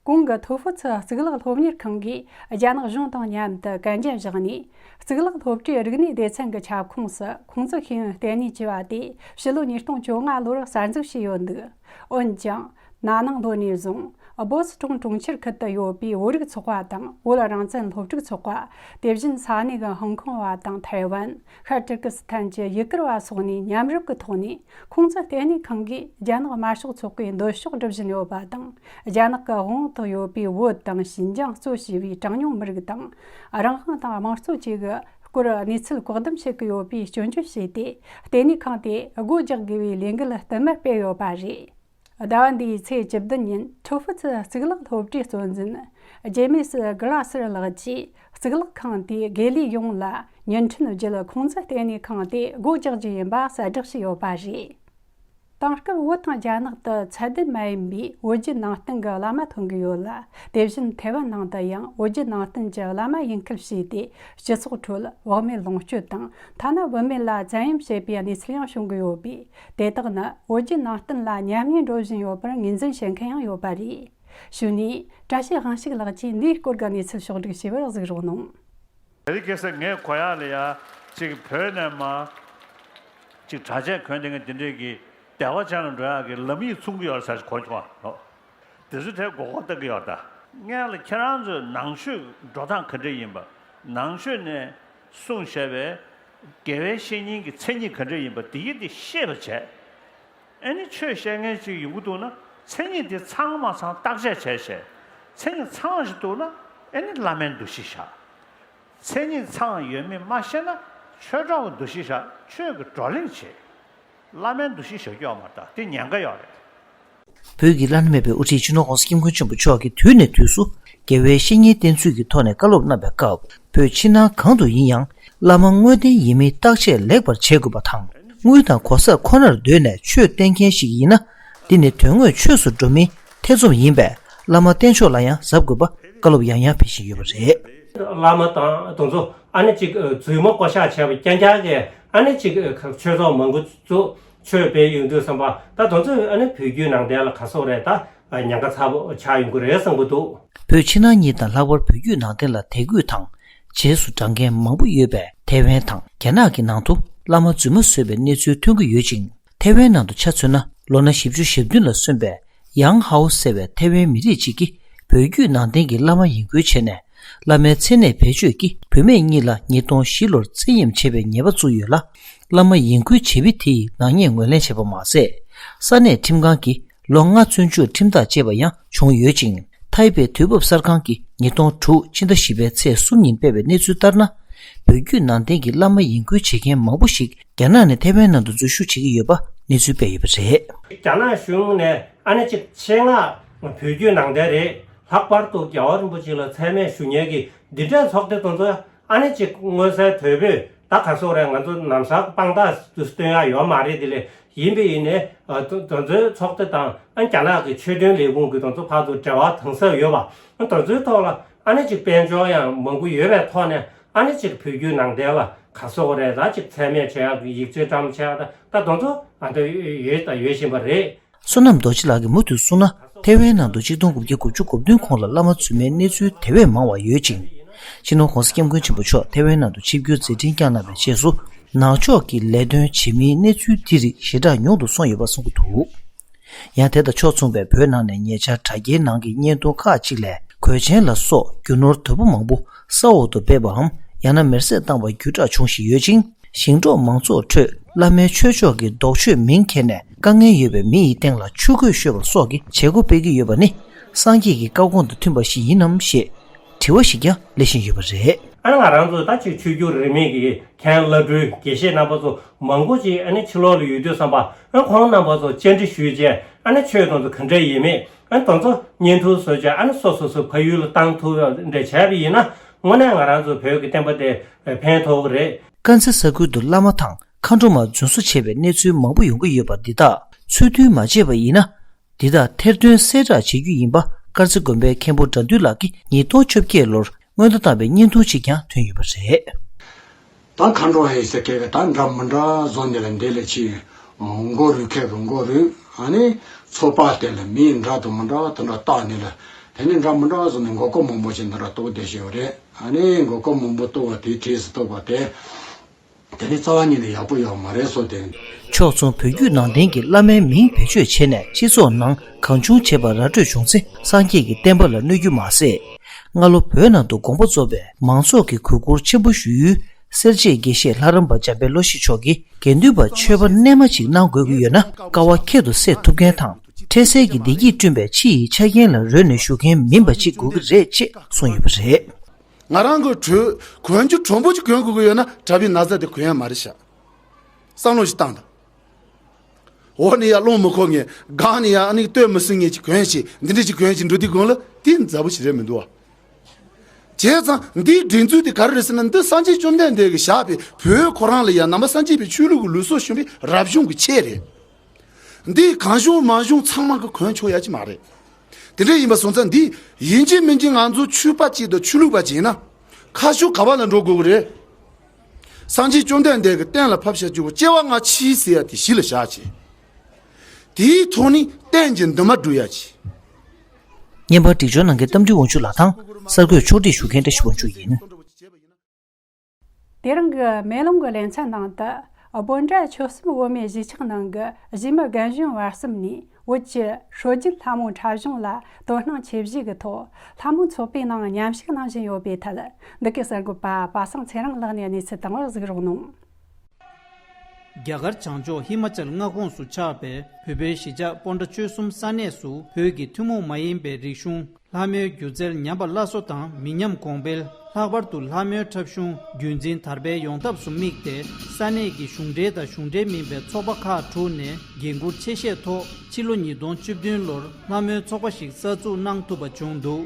གོང་གི་ཐུའུ་ཧྥུ་ཙི་གཙུག་ལག་སློབ་གཉེར་ཁང་གིས་རྒྱ་ནག་གཞུང་དང་མཉམ་དུ་གན་རྒྱ་བཞག་ནས། གཙུག་ལག་སློབ་གྲྭའི་རིག་གནས་སྡེ་ཚན་གྱི་ཁྱབ་ཁོངས་སུ་ཁུང་ཙི་ཤེས་ཡོན་ལྟེ་གནས་ཅེས་པ་དེ་ཕྱི་ལོ་ཉིས་སྟོང་བཅོ་ལྔ་ལོར་གསར་འཛུགས་བྱས་ཡོད་འདུག། འོན་ཀྱང་། ན་ནིང་ལོ་ནས་བཟུང་བོ་སི་ཀྲུང་གྲོང་ཁྱེར་ཁུལ་དུ་ཡོད་པའི་བོད་རིགས་ཚོགས་པ་དང་བོད་རང་བཙན་སློབ་ཕྲུག་ཚོགས་པ། དེ་བཞིན་ས་གནས་ཀྱི་ཧོང་ཀོང་བ་དང་ཐའེ་ཝན། ཤར་ཏུར་ཀི་སི་ཐན་གྱི་ཡུ་གུར་བ་སོགས་ནས་མཉམ་རུབ་ཀྱི་ཐོག་ནས་ཁུང་ཙི་ལྟེ་གནས་ཁང་གིས་རྒྱ་ནག་དམར་ཤོག་ཚོགས་པའི་འདོད་ཕྱོགས་སྒྲུབ་བཞིན་ཡོད་པ་དང་། རྒྱ་ནག་གི་དབང་འོག་ཏུ་ཡོད་པའི་བོད་དང་ཞིན་ཅང་གཙོ་བྱས་པའི་གྲངས་ཉུང་མི་རིགས་དང་། རང་དབང་དང་དམངས་གཙོ་བཅས་ཀྱི་སྐོར་གནས་ཚུལ་བཀག་སྡོམ་བྱེད་ཀྱི་ཡོད་པའི་སྐྱོན་བརྗོད་བྱས་ཏེ། ལྟེ་གནས་ཁང་དེ་སྒོ་རྒྱག་དགོས་པའི་ལས་འགུལ་བསྟུད་མར་སྤེལ་ཡོད་པ་རེད། ཟླ་བ་འདིའི་ཚེས་བཅུ་བདུན་ཉིན་ཁྲོ་ཧྥུ་ཙི་གཙུག་ལག་སློབ་གྲྭའི་གཙོ་འཛིན་ཇེ་མི་སི་གྷི་ལ་སེར་ལགས་ཀྱིས་གཙུག་ལག་ཁང་དེའི་དགེ་ལས་ཡོངས་ལ་བརྙན་འཕྲིན་བརྒྱུད་ཁུང་ཙི་ལྟེ་གནས་ཁང་དེ་སྒོ་རྒྱག་རྒྱུ་ཡིན་པ་གསལ་བསྒྲགས་བྱས་ཡོད་པ་རེད། དེང་སྐབས་བོད་དང་རྒྱ་ནག་ཏུ་ཚད་ལྡན་མ་ཡིན་པའི་བོད་བརྒྱུད་ནང་བསྟན་གྱི་བླ་མ་ཐོན་གྱི་ཡོད་ལ། དེ་བཞིན་ཐའེ་ཝན་ནང་དུ་ཡང་བོད་བརྒྱུད་ནང་བསྟན་གྱི་བླ་མ་ཡིན་ཁུལ་བྱས་ཏེ། སྤྱི་ཚོགས་ཁྲོད་བག་མེད་ལོངས་སྤྱོད་དང་། ཐ་ན་བུད་མེད་ལ་བཙན་གཡེམ་བྱེད་པའི་གནས་ཚུལ་ཡང་བྱུང་གི་ཡོད་པས། དེ་དག་ནི་བོད་བརྒྱུད་ནང་བསྟན་ལ་ཉམས་ཉེས་འགྲོ་བཞིན་ཡོད་པར་ངོས་འཛིན་བྱེད་མཁན་ཡང་ཡོད་པ་རེད། གཞུག་ནས་བཀྲ་ཤིས་དབང་ཕྱུག་ལགས་ཀྱིས་འདིའི་སྐོར་གྱི་གནས་ཚུལ་ཕྱོགས་བསྒྲིགས་བྱས་པར་གཟིགས་རོགས་གནང་། དེ་རིང་ཁ་སང་ངས་གོ་ཡག་ལ་ཡ། ཅིག་བོད་ནས་མར་ཅིག་གྲྭ་ཆས་གོན་བསྡད་མཁན་དེ་འདྲས་ཀྱི་སྡེ་བ་ཅན་ལ་འགྲོ་ཡག་གི་ལམ་ཡིག་མཚུངས་ཀྱི་ཡོད་ཟེར་གོ་བྱུང་བ། དེ་ཚོ་དེ་མགོ་སྐོར་གཏོང་གི་ཡོད་ད། སྔོན་ལ་ཁྱེད་རང་ཚོའི་ནང་ཆོས་འགྲོ་སྟངས་ག་འདྲས་ཡིན་པ། ནང་ཆོས་ནས་གསུངས་བཞག་པའི་དགེ་བའི་བཤེས་གཉེན་གྱི་མཚན་ཉིད་ག་འདྲས་ཡིན་པ་དེ་ཡིན་དེ་ཤེས་པ་བྱས། ཨ་ནི་ཆོས་བཤད་མཁན་ཅིག་ཡོང་གི་འདུག་ན། མཚན་ཉིད་དེ་ཚང་མ་ཚང་བརྟག་དཔྱད་བྱས་བྱས། མཚན་ཉིད་ཚང་བ་ཞིག་འདུག་ན། ཨ་ནི་བླ་མའི་འདུ་ཤེས་བཞག་མཚན་ཉིད་ཚང་ཡོད་མེད་མ་ཤེས་ན། ཆོས་གྲོགས་ཀྱི་འདུ་ཤེས་བཞག་ཆོས་ཀྱི་བགྲོ་གླེང་བྱེད། བླ་མའི་འདུ་ཤེས་བཞག་རྒྱུ་ཡོད་མ་རེད་ད། དེ་ཉེན་ཁ་ཡོད་རེད། བོད་ཀྱི་བླ་ན་མེད་པའི་དབུ་ཁྲིད་སྤྱི་ནོར་༸གོང་ས་༸སྐྱབས་མགོན་ཆེན་པོ་མཆོག་གིས་དུས་ནས་དུས་སུ་དགེ་བའི་བཤེས་གཉེན་བསྟེན་ཚུལ་གྱི་ཐོག་ནས་བཀའ་སློབ་གནང་བའི་སྐབས། བོད་ཕྱི་ནང་གང་དུ་ཡིན་ཡང་བླ་མ་དངོས་བསྟེན་ཡིན་མིན་བརྟག་དཔྱད་ལེགས་པར་བྱེད་དགོས་པ་དང་། དངུལ་དང་གོ་ས་ཁོ་ནར་འདོད་ནས་ཆོས་བསྟེན་མཁན་ཞིག་ཡིན་ན། འདི་ནི་དོན་དངོས་ཆོས་སུ་འགྲོ་མིན་ཐེ་ཚོམ་ཡིན་པས། བླ་མ་བསྟེན་ཕྱོགས་ལ་ཡང་གཟབ་དགོས་པ་བཀའ་སློབ་ཡང་ཡང་ཕུལ་བཞིན་ཡོད་པ་རེད། བླ་མ་དང་དེ་ཚོ་ཨ་ནི་ཅིག་རྫུན་མ་བསྐོ་བཞག་བྱས་པ་རྐྱང་རྐྱང་གིས་ཨ་ནི་ཅིག་ཆོས་ཚོགས་མང་པོ་ཚོ་ཆོས་སྤེལ་ཡོང་དུས་ཙམ་པ། ད་དེ་ཚོས་ཨ་ནི་བོད་བརྒྱུད་ནང་བསྟན་ལ་ག་སོག་རེད། ད་ཉེན་ཁ་ཚ་པོ་ཆགས་ཡོང་གི་རེད་བསམ་གི་འདུག་བོད་ཕྱི་ནང་གཉིས་དང་ལྷག་པར་བོད་བརྒྱུད་ནང་བསྟན་ལ་དད་གུས་དང་རྗེས་སུ་འབྲང་མཁན་མང་པོ་ཡོད་པའི་ཐའེ་ཝན་དང་རྒྱ་ནག་གི་ནང་དུ་བླ་མ་རྫུན་མ་བཟོས་པའི་གནས་ཚུལ་ཐོན་གྱི་ཡོད་ཅིང་། ཐའེ་ཝན་ནང་དུ་ཆ་མཚོན་ན། ལོ་ན་བཞི་བཅུ་ཞེ་བདུན་ལ་སོན་པའི་ཡང་ཧའོ་ཟེར་བའི་ཐའེ་ཝན་མི་རིགས་གཅིག་གིས་བོད་བརྒྱུད་ནང་བསྟན་གྱི་བླ་མ་ཡིན་ཁུལ་བྱས་ནས། བླ་མའི་མཚན་གནས་བེད་སྤྱོད་ཀྱིས་བུད་མེད་གཉིས་ལ་ཉིས་སྟོང་བཞི་ལོར་བཙན་གཡེམ་བྱས་པའི་ཉེས་པ་བཙུགས་ཡོད་ལ། བླ་མ་ཡིན་ཁུལ་བྱེད་མི་དེ་ཡི་ནག་ཉེས་ངོས་ལེན་བྱས་པ་མ་ཟད། ས་གནས་ཁྲིམས་ཁང་གིས་ལོ་ལྔ་བཙོན་འཇུག་ཁྲིམས་ཐག་བཅད་པ་ཡང་བྱུང་ཡོད་ཅིང་། ཐའེ་པེ་དུས་བབ་གསར་ཁང་གིས་ཉིས་སྟོང་དྲུག་ཕྱི་ཟླ་བཞི་པའི་ཚེས་གསུམ་ཉིན་སྤེལ་བའི་གནས་ཚུལ་ལྟར་ན། བོད་བརྒྱུད་ནང་བསྟན་གྱི་བླ་མ་ཡིན་ཁུལ་བྱེད་མཁན་མང་པོ་ཞིག་རྒྱ་ནག་ནས་ཐའེ་ཝན་ནང་དུ་འཛུལ་ཞུགས་བྱེད་ཀྱི་ཡོད་པ་གནས་ཚུལ་སྤེལ་ཡོད་པ་རེད། རྒྱ་ནག་གཞུང་ནས་ཨ་ནི་ཅིག་ཆེད་མངགས་བོད་བརྒྱུད་ནང་བསྟན་རེད། ལྷག་པར་དུ་རྒྱལ་བ་རིན་པོ་ཆེ་ལ་མཚན་སྨད་ཞུ་མཁན་གྱི་འདི་འདྲའི་ཚོགས་སྡེ་དེ་ཚོ་ཨ་ནི་ཅིག་མངོན་གསལ་དོད་པོས། ད་ག་སོག་རེད། ང་ཚོ་ལམ་སང་དཔང་རྟགས་དེ་སྟོན་ཡག་ཡོད་མ་རེད། དེ་ལས་ཡིན་པས་ཡིན་ནས་དེ་ཚོའི་ཚོགས་སྡེ་དང་ཨ་རྒྱ་ནག་གི་ཆོས་དོན་ལས་ཁུངས་ཀྱི་དེ་ཚོ་ཕར་ཚུར་འབྲེལ་བ་དམ་ཟབ་ཡོད་པ། དེ་ཚོའི་ཐོག་ལ་ཨ་ནི་ཅིག་དཔལ་འབྱོར་ཡང་མང་པོ་ཡོད་པའི་ཐོག་ནས། ཨ་ནི་ཅིག་བོད་བརྒྱུད་ནང་བསྟན་ལ་ག་སོག་རེད། ད་ཅིག་མཚན་སྨད་བྱེད་ཡག་གི་ཡིག་ཆ་བཀྲམ་བྱེད་ཡག་ད་ད་དེ་ཚོ་ཨ་ད་ཡོད་ད་ཡོད་བཞིན་པ་རེད། བསོད་ནམས་རྡོ་རྗེ་ལགས་ཀྱིས་མུ་མཐུད་གསུངས་ན། ཐའེ་ཝན་ནང་དུ་ཆིག་སྟོང་དགུ་བརྒྱ་དགུ་བཅུ་གོ་བདུན་གོང་ལ་བླ་མ་རྫུན་མའི་གནས་ཚུལ་དེ་བས་མང་བ་ཡོད་ཅིང་། སྤྱི་ནོར་༸གོང་ས་༸སྐྱབས་མགོན་ཆེན་པོ་མཆོག་ཐའེ་ཝན་ནང་དུ་ཆིབས་བསྒྱུར་མཛད་འཕྲིན་བསྐྱངས་གནང་བའི་རྗེས་སུ། ནང་ཆོས་ཀྱི་ལས་དོན་བྱེད་མིའི་གནས་ཚུལ་དེ་རིགས་ཞེ་དྲག་ཉུང་དུ་སོང་ཡོད་པ་གསུང་གི་འདུག་ཡང་དེ་དང་ཕྱོགས་མཚུངས་པའི་བོད་ནང་ནས་ཉེ་ཆར་དྲ་རྒྱའི་ནང་གི་བརྙན་ཐུང་ཁག་ཅིག་ལས། གོས་ཆེན་ལ་སོགས་རྒྱུ་ནོར་དོད་པོ་མང་པོ་ས་འོག་ཏུ་སྦས་པའམ། ཡང་ན་མེར་སྲེག་བཏང་བ་བརྒྱུད་བསྒྲགས་བྱུང་བཞིན་ཡོད་ཅིང་། ཞིང་འབྲོག་མང་ཚོགས་ཁྲོད་བླ་མའི་ཆོས་ཕྱོགས་ཀྱི་ལྡོག་ཕྱོགས་མིང་འཁྱེར་ནས་དཀའ་ངལ་ཡོད་པའི་མི་ཡི་སྟེང་ལ་ཆུ་རྒོད་གཤོད་པ་སོགས་ཀྱི་བྱེད་སྒོ་སྤེལ་གྱི་ཡོད་པ་ནི། སངས་རྒྱས་ཀྱི་བཀའ་དགོངས་དང་མཐུན་པ་ཞིག་ཡིན་ནམ་ཞེས་དྲི་བ་ཞིག་ཀྱང་སླེབས་བཞིན་ཡོད་པ་རེད། ཨ་ནི་ང་རང་ཚོ་ད་ཅིག་ཆོས་བརྒྱུད་རིས་མེད་ཀྱི་མཁན་བླ་སྤྲུལ་དགེ་བཤེས་རྣམ་པ་ཚོ་མང་པོ་ཅིག་ཨ་ནི་ཕྱི་ལོགས་ལ་ཡོད་དུས་ཙམ་པ། ཨ་ཁོང་རྣམ་པ་ཚོ་བཅར་འདྲི་ཞུས་རྗེས། ཨ་ནི་ཆོས་དེ་ཚོ་ག་འདྲ་ཡིན་མིན། ཨ་ནི་དེ་ཚོ་བརྙན་ཐུང་བཟོས་རྗེས་ཨ་ནི་སོ་སོ་སོ་ཕ་ཡུལ་ལ་བཏང་ཐུབ་ཡག་འདྲ་བྱས་པ་ཡིན་ན། དངོས་གནས་ང་རང་ཚོ་བོད་ཀྱི་བསྟན་པ་དེ་ཕན་ཐོགས་ཀྱི་རེད། དཀར་མཛེས་ས་ཁུལ་དུ་བླ་མ་དང་མཁའ་འགྲོ་མ་རྫུན་བཟོ་བྱས་པའི་གནས་ཚུལ་མང་པོ་ཡོང་གི་ཡོད་པ་འདི་དག་ཚུལ་མཐུན་མ་བྱས་པ་ཡིན་ན། འདི་དག་ཐེར་འདོན་གསལ་བསྒྲགས་བྱེད་རྒྱུ་ཡིན་པ་དཀར་མཛེས་དགོན་པའི་མཁན་པོ་དགྲ་འདུལ་ལགས་ཀྱིས་ཉིས་སྟོང་བཅོ་བརྒྱད་ལོར་སྔོན་བརྡ་བཏང་བའི་བརྙན་ཐུང་ཅིག་ཀྱང་ཐོན་ཡོད་པ་རེད། ད་མཁའ་འགྲོ་ཧེ་ཟེར་མཁན་གྱིས་ད་འདྲ་མི་འདྲ་བཟོ་ནས་ལ་འདི་ལ་ཕྱིན། མགོ་རུས་མཁན་གྱིས་མགོ་རུས། ཨ་ནི་ཚོ་པ་དེ་ལ་མི་འདྲ་དང་མི་འདྲ་དེ་འདྲ་བཏགས་ནས་ལ། དེ་ནས་འདྲ་མི་འདྲ་བཟོ་ནས་མགོ་སྐོར་མང་པོ་ཞིག་འདི་འདྲ་གཏོང་བསྡད་བཞིན་ཡོད་རེད། ཨ་ནི་མགོ་སྐོར་མང་པོ་གཏོང་བ་དེའི་གྲས་སུ་གཏོགས་པ་དེ། དེ་ནི་རྩ་བ་ཉིད་ནས་ཡག་པོ་ཡོད་མ་རེད་བཟོ་དེ། ཕྱོགས་མཚུངས་བོད་བརྒྱུད་ནང་བསྟན་གྱི་བླ་མའི་མིང་བེད་སྤྱོད་བྱས་ནས་སྤྱི་ཚོགས་ནང་གང་བྱུང་བྱེད་པ་ར་སྤྲོད་བྱུང་ཚེ་སངས་རྒྱས་ཀྱི་བསྟན་པ་ལ་གནོད་རྒྱུ་མ་ཟད། སྔ་ལོ་བོད་ནང་དུ་དགོངས་པ་རྫོགས་པའི་མང་ཚོགས་ཀྱི་གུས་བཀུར་ཆེན་པོ་ཞུ་ཡུལ་སེར་བྱེས་དགེ་བཤེས་ལྷ་རམས་པ་འཇམ་དཔལ་བློ་ཞིག་མཆོག་གིས་དགེ་འདུན་པ་མཆོད་པ་རྣལ་མ་ཅིག་གནང་དགོས་ཀྱི་ཡོད་ན་དཀའ་བ་ཁྱད་དུ་བསད་ཐུབ་མཁན་དང་། འཕྲལ་སེལ་གྱི་བདེ་སྐྱིད་བསྐྲུན་པའི་ཕྱི་ཡི་ཆ་རྐྱེན་ལ་རོལ་ནས་བཞུགས་མཁན་མིན་པ་ཅིག་དགོས་ཀྱི་རེད་ཅེས་གསུངས་ཡོད་པ་རེད། ང་རང་གི་གྲོས་གོན་རྒྱུ་གྲོགས་པོ་ཅིག་གོན་དགོས་ཀྱི་ཡོད་ན་གྲྭ་པའི་ན་བཟའ་དེ་གོན་ཡ་མ་རེད་ཤག་བསམ་བློ་ཞིག་བཏང་དང་། འོག་ནས་ཡ་རླུང་མི་འཁོར་ངེས། སྒང་ནས་ཡ་ཨ་ནི་སྟོད་མི་སྲིང་ངེས་ཅིག་གོན་ཞིག་འདི་འདྲ་ཅིག་གོན་ཞིག་འགྲོ་དུས་གོན་ལ་དེ་མཛའ་བོ་ཞིག་རེད་མི་འདུག་བ། བྱས་ཙང་འདིའི་སྒྲིག་འཛུགས་དེ་ག་རེ་རེད་ཟེར་ན། འདི་སངས་རྒྱས་བཅོམ་ལྡན་འདས་ཀྱིས་བཞག་པའི་བོད་ཁོ་རང་ལ་ཡ་ནང་པ་སངས་རྒྱས་པའི་ཆོས་ལུགས་ཀྱི་ལུགས་སྲོལ་བྱུང་བའི་རབ་བྱུང་གི་ཆས་རེད། འདི་གང་བྱུང་མང་བྱུང་ཚང་མ་གི་གོན་ཆོག་ཡ་ཅི་མ་རེད། དེ་འདྲ་ཡིན་པ་སོང་ཙང་འདི་ཡིན་གཅིག་མིན་གཅིག་ང་ཚོ་ཆོས་པ་ཅིག་དང་ཆོས་ལུགས་པ་ཅིག་ཡིན་ན་ཁ་ཕྱོགས་ག་བ་ལ་འགྲོ་དགོས་ཀྱི་རེད། སངས་རྒྱས་བཅོམ་ལྡན་འདས་ཀྱིས་གཏན་ལ་ཕབ་བཞག་རྒྱུ་བོ་སྐྱེ་བ་སྔ་ཕྱི་ཟེར་ཡ་དེ་གཞི་ལ་བཞག་བྱས། དེའི་ཐོག་ནས་གཏན་གྱི་འདུན་མ་སྒྲུབ་ཡ་ཅིག་བརྙན་པར་སྒྲིག་སྦྱོར་གནང་མཁན་གཏམ་རྒྱུད་དབང་ཕྱུག་ལགས་དང་གསར་འགོད་ཕྱོགས་སྒྲིག་ཞུ་མཁན་བཀྲ་ཤིས་དབང་ཕྱུག་ཡིན། དེ་རིང་གི་མེ་ལོང་གི་ལེ་ཚན་ནང་དུ་སྤོན་ཊ་ཆོལ་གསུམ་བོད་མིའི་གཞིས་ཆགས་ནང་གི་གཞིས་མི་རྒན་གཞོན་བར་གསུམ་ནས་བོད་ཀྱི་སྲོལ་རྒྱུན་ལྷ་མོ་འཁྲབ་གཞུང་ལ་དོ་སྣང་ཆེ་བཞེས་ཀྱི་ཐོག་ལྷ་མོ་ཚོགས་པའི་ནང་མཉམ་ཞུགས་གནང་བཞིན་ཡོད་པའི་ཐད། འདི་གའི་གསར་འགོད་པ་པ་སངས་ཚེ་རིང་ལགས་ནས་གནས་ཚུལ་དང་པོར་གཟིགས་རོགས་གནང་། རྒྱ་གར་བྱང་ཕྱོགས་ཧི་མ་ཅལ་མངའ་ཁོངས་སུ་ཆགས་པའི་བོད་པའི་གཞིས་ཆགས་སྤོན་ཊ་ཆོལ་གསུམ་ས་གནས་སུ་བོད་ཀྱི་ཐུན་མོང་མ་ཡིན་པའི་རིག་གཞུང་ལྷ་མོའི་སྒྱུ་རྩལ་ཉམས་པ་སླར་གསོ་དང་མི་ཉམས་གོང་འཕེལ། ལྷག་པར་དུ་ལྷ་མོའི་འཁྲབ་གཞུང་རྒྱུན་འཛིན་དར་སྤེལ་ཡོང་ཐབས་སུ་དམིགས་ཏེ། ས་གནས་ཀྱི་གཞུང་འབྲེལ་དང་གཞུང་འབྲེལ་མིན་པའི་ཚོགས་པ་ཁག་དྲུག་ནས་འགན་འཁུར་ཆེ་བཞེས་ཐོག་ཕྱི་ལོ་ཉིས་སྟོང་བཅུ་བདུན་ལོར་ལྷ་མོའི་ཚོགས་པ་ཞིག་གསར་འཛུགས་གནང་ཐུབ་པ་བྱུང་འདུག་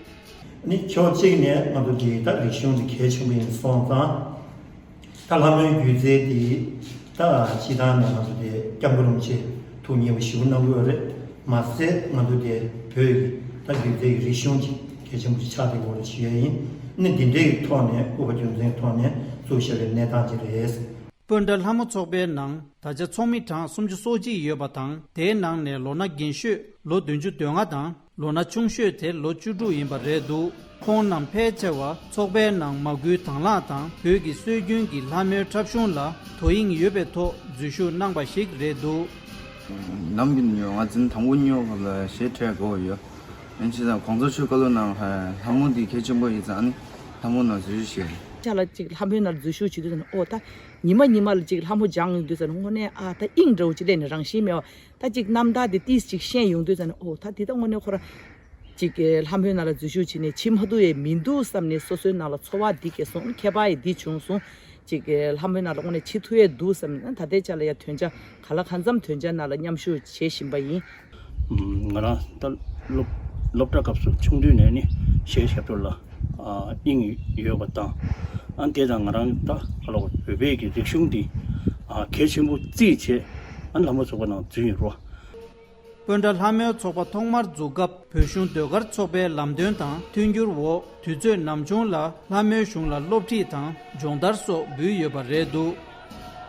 ནི་ཕྱོགས་གཅིག་ནས་ང་ཚོ་འདི་ད་རིག་གཞུང་འདི་གལ་ཆེན་པོ་ཡིན་སོང་ཙང་། ད་ལྷ་མོའི་སྒྱུ་རྩལ་འདི་ད་སྤྱི་བཏང་ནས་ང་ཚོ་དེ་སྐྱབས་མགོན་རིན་པོ་ཆེ་ཐུགས་མཉེས་པོ་ཞེ་པོ་གནང་གི་ཡོད་རེད། མ་ཟད་ང་ཚོ་དེ་བོད་ཀྱི་ད་སྒྱུ་རྩལ་གྱི་རིག་གཞུང་གི་གལ་ཆེན་པོ་ཞིག་ཆགས་བསྡད་ཡོད་རེད་ཞུ་ཡ་ཡིན། ནི་འདི་འདྲའི་ཐོག་ནས་སྐུ་པར་རྒྱུ་མཚན་ཐོག་ནས་བཙུགས་བཞག་པའི་གནས་སྟངས་ཅིག་རེད། སྤོན་ཊ་ལྷ་མོ་ཚོགས་པའི་ནང་ད་ཆ་ཚོགས་མི་གྲངས་སུམ་ཅུ་སོ་གཅིག་ཡོད་པ་དང་། དེའི་ནང་ནས་ལོ་ན་རྒན་ཤོས་ལོ་བདུན་ཅུ་དོན་ལྔ་དང་། ལོ་ན་ཆུང་ཤོས་དེ་ལོ་བཅུ་དྲུག་ཡིན་པ་རེད་འདུག་ཁོང་རྣམས་ཕལ་ཆེ་བ་ཚོགས་པའི་ནང་མ་བསྐུལ་དང་བླངས་དང་བོད་ཀྱི་སྲོལ་རྒྱུན་གྱི་ལྷ་མོའི་འཁྲབ་གཞུང་ལ་དོ་དབྱིངས་ཡོད་པའི་ཐོག་འཛུལ་ཞུགས་གནང་པ་ཞིག་རེད་འདུག་ནམ་རྒྱུན་ཉོ་ང་འཛིན་དང་པོ་ཉོ་ག་ལ་ཞེ་ཁྲེལ་དགོས་ཡོད། ཨིན་ཅི་དང་གོང་ཚོ་ཆུ་ཀ་ལོ་ནང་ལྷ་མོ་འདི་གལ་ཆེན་པོ་ཡིན་ཙང་ནི་ལྷ་མོ་ནང་འཛུལ་ཞུགས་བྱས། ཅ་ལག་ཅིག་ལྷ་མོའི་ནང་འཛུལ་ཞུགས་བྱེད་དུས་ཙམ་ནས་ཨོ་ད་ཉི་མ་ཉི་མ་ལ་ཅིག་ལྷ་མོ་སྦྱང་ཡོང་དུས་ཙམ་ནས་དངོས་གནས་ཨ་ད་དབྱིངས་འདྲ་བོ་ཅིག་སླེབས་ནས་རང་བཞིན་མེད་པ་ད་ཅིག་རྣམ་ཐར་དེ་ཏིས་ཅིག་ཤེས་ཡོང་དུས་ཙམ་ནས་ཨོ་ད་འདི་ད་དངོས་གནས་ཁོ་རང་ཅིག་ལྷ་མོའི་ནང་ལ་འཛུལ་ཞུགས་བྱས་ནས་ཕྱི་མ་ཐུག་ཡས་མི་འདུག་བསམ་ནས་སོ་སོའི་ནང་ལ་ཚོར་བ་འདི་སྐྱེས་སོང་། ཁྱད་པར་ཡི་འདི་བྱུང་སོང་། ཅིག་ལྷ་མོའི་ནང་ལ་དངོས་གནས་ཕྱི་ཐུག་ཡས་འདུག་བསམ་ནས་ད་ལྟའི་ཆ་ལ་ཡ་དོན་བྱ་ག་ལ་གང་འཚམ་དོན་བྱ་ནང་ལ་མཉམ་ཞུགས་བྱེད་བཞིན་པ་ཡིན། ང་རང་ད་སློབ་སློབ་གྲྭ་སྐབས་སུ་ཆུང་དུས་ནས་ནི་གཞས་ཞབས་བྲོ་ལ་ཨ་དབྱིངས་ཡོད་པ་དང་། ཨ་དེ་དང་ང་རང་ད་ག་ལ་བོད་པའི་གི་རིག་གཞུང་འདི་ཨ་གལ་ཆེན་པོ་བརྩིས་བྱས་ཨ་ལྷ་མོ་ཚོགས་པ་ནང་འཛུལ་ཡོད་རོ། སྤོན་ཊ་ལྷ་མོའི་ཚོགས་པ་ཐོག་མར་འཛུགས་སྐབས་བོད་གཞུང་ཟློས་གར་ཚོགས་པའི་ལམ་སྟོན་དང་མཐུན་འགྱུར་འོག་དུས་ཚོད་ནམ་བྱུང་ལ་ལྷ་མོའི་གཞུང་ལ་སློབ་ཁྲིད་དང་སྦྱོང་བརྡར་སོགས་འབུལ་ཡོད་པ་རེད་འདུག་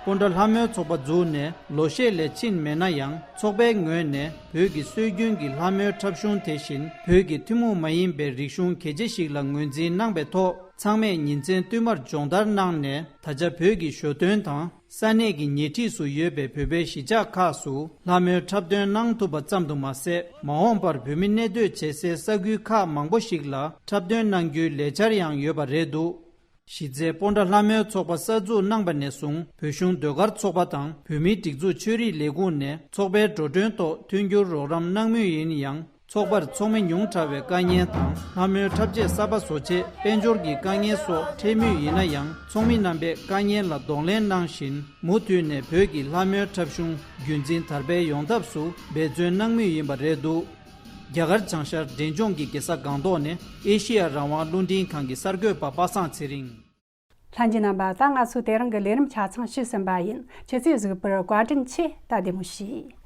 སྤོན་ཊ་ལྷ་མོའི་ཚོགས་པ་འཛུགས་ནས་ལོ་ཤས་ལས་ཕྱིན་མེད་ན་ཡང་ཚོགས་པའི་ངོས་ནས་བོད་ཀྱི་སྲོལ་རྒྱུན་གྱི་ལྷ་མོའི་འཁྲབ་གཞུང་དེ་བཞིན་བོད་ཀྱི་ཐུན་མོང་མ་ཡིན་པའི་རིག་གཞུང་གལ་ཆེ་ཞིག་ལ་ངོས་འཛིན་གནང་པའི་ཐོག་ཚང་མས་ཉིན་མཚན་བསྟུད་མར་སྦྱོང་བརྡར་གནང་ནས་ད་ཆ་བོད་ཀྱི་ཞོ་སྟོན་དང་ས་གནས་ཀྱི་ཉེ་འཁྲིས་སུ་ཡོད་པའི་བོད་པའི་གཞིས་ཆགས་ཁག་སུ་ལྷ་མོའི་འཁྲབ་སྟོན་གནང་ཐུབ་པ་ཙམ་དུ་མ་ཟད། མ་འོངས་པར་བོད་མི་གནས་སྡོད་བྱེད་སའི་ས་ཁུལ་ཁག་མང་པོ་ཞིག་ལ་འཁྲབ་སྟོན་གནང་རྒྱུའི་ལས་འཆར་ཡང་ཡོད་པ་རེད་འདུག་གཞི་རྩའི་སྤོན་ཊ་ལྷ་མོའི་ཚོགས་པ་གསར་འཛུགས་གནང་པ་ནས་བཟུང་བོད་གཞུང་ཟློས་གར་ཚོགས་པ་དང་བོད་མིའི་སྒྲིག་འཛུགས་ཆོས་རིག་ལས་ཁུངས་ནས་ཚོགས་པའི་འགྲོ་གྲོན་ཐོག་མཐུན་འགྱུར་རོགས་རམ་གནང་མུས་ཡིན་ཡང་། ཚོགས་པར་ཚོགས་མི་ཉུང་དྲགས་པའི་དཀའ་ངལ་དང་ལྷ་མོའི་འཁྲབ་ཆས་གསར་པ་བཟོ་ཆེད་དཔལ་འབྱོར་གྱི་དཀའ་ངལ་སོགས་འཕྲད་མུས་ཡིན་ན་ཡང་། ཚོགས་མི་རྣམ་པས་དཀའ་ངལ་ལ་གདོང་ལེན་གནང་བཞིན། མུ་མཐུད་ནས་བོད་ཀྱི་ལྷ་མོའི་འཁྲབ་གཞུང་རྒྱུན་འཛིན་དར་སྤེལ་ཡོང་ཐབས་སུ་འབད་བརྩོན་གནང་མུས་ཡིན་པ་རེད་འདུག་རྒྱ་གར་བྱང་ཤར་འབྲས་ལྗོངས་ཀྱི་རྒྱལ་ས་སྒང་ཏོག་ནས་ཨེ་ཤེ་ཡ་རང་དབང་རླུང་འཕྲིན་ཁང་གི་གསར་འགོད་པ་པ་སངས་ཚེ་རིང་། ལྷན་རྒྱས་རྣམ་པ། ད་ང་ཚོའི་དེ་རིང་གི་ལས་རིམ་ཆ་ཚང་ཞུས་ཟིན་པ་ཡིན། ཁྱེད་ཚོས་གཟིགས་པར་བཀའ་དྲིན་ཆེ། ད་བདེ་མོ་བྱོས།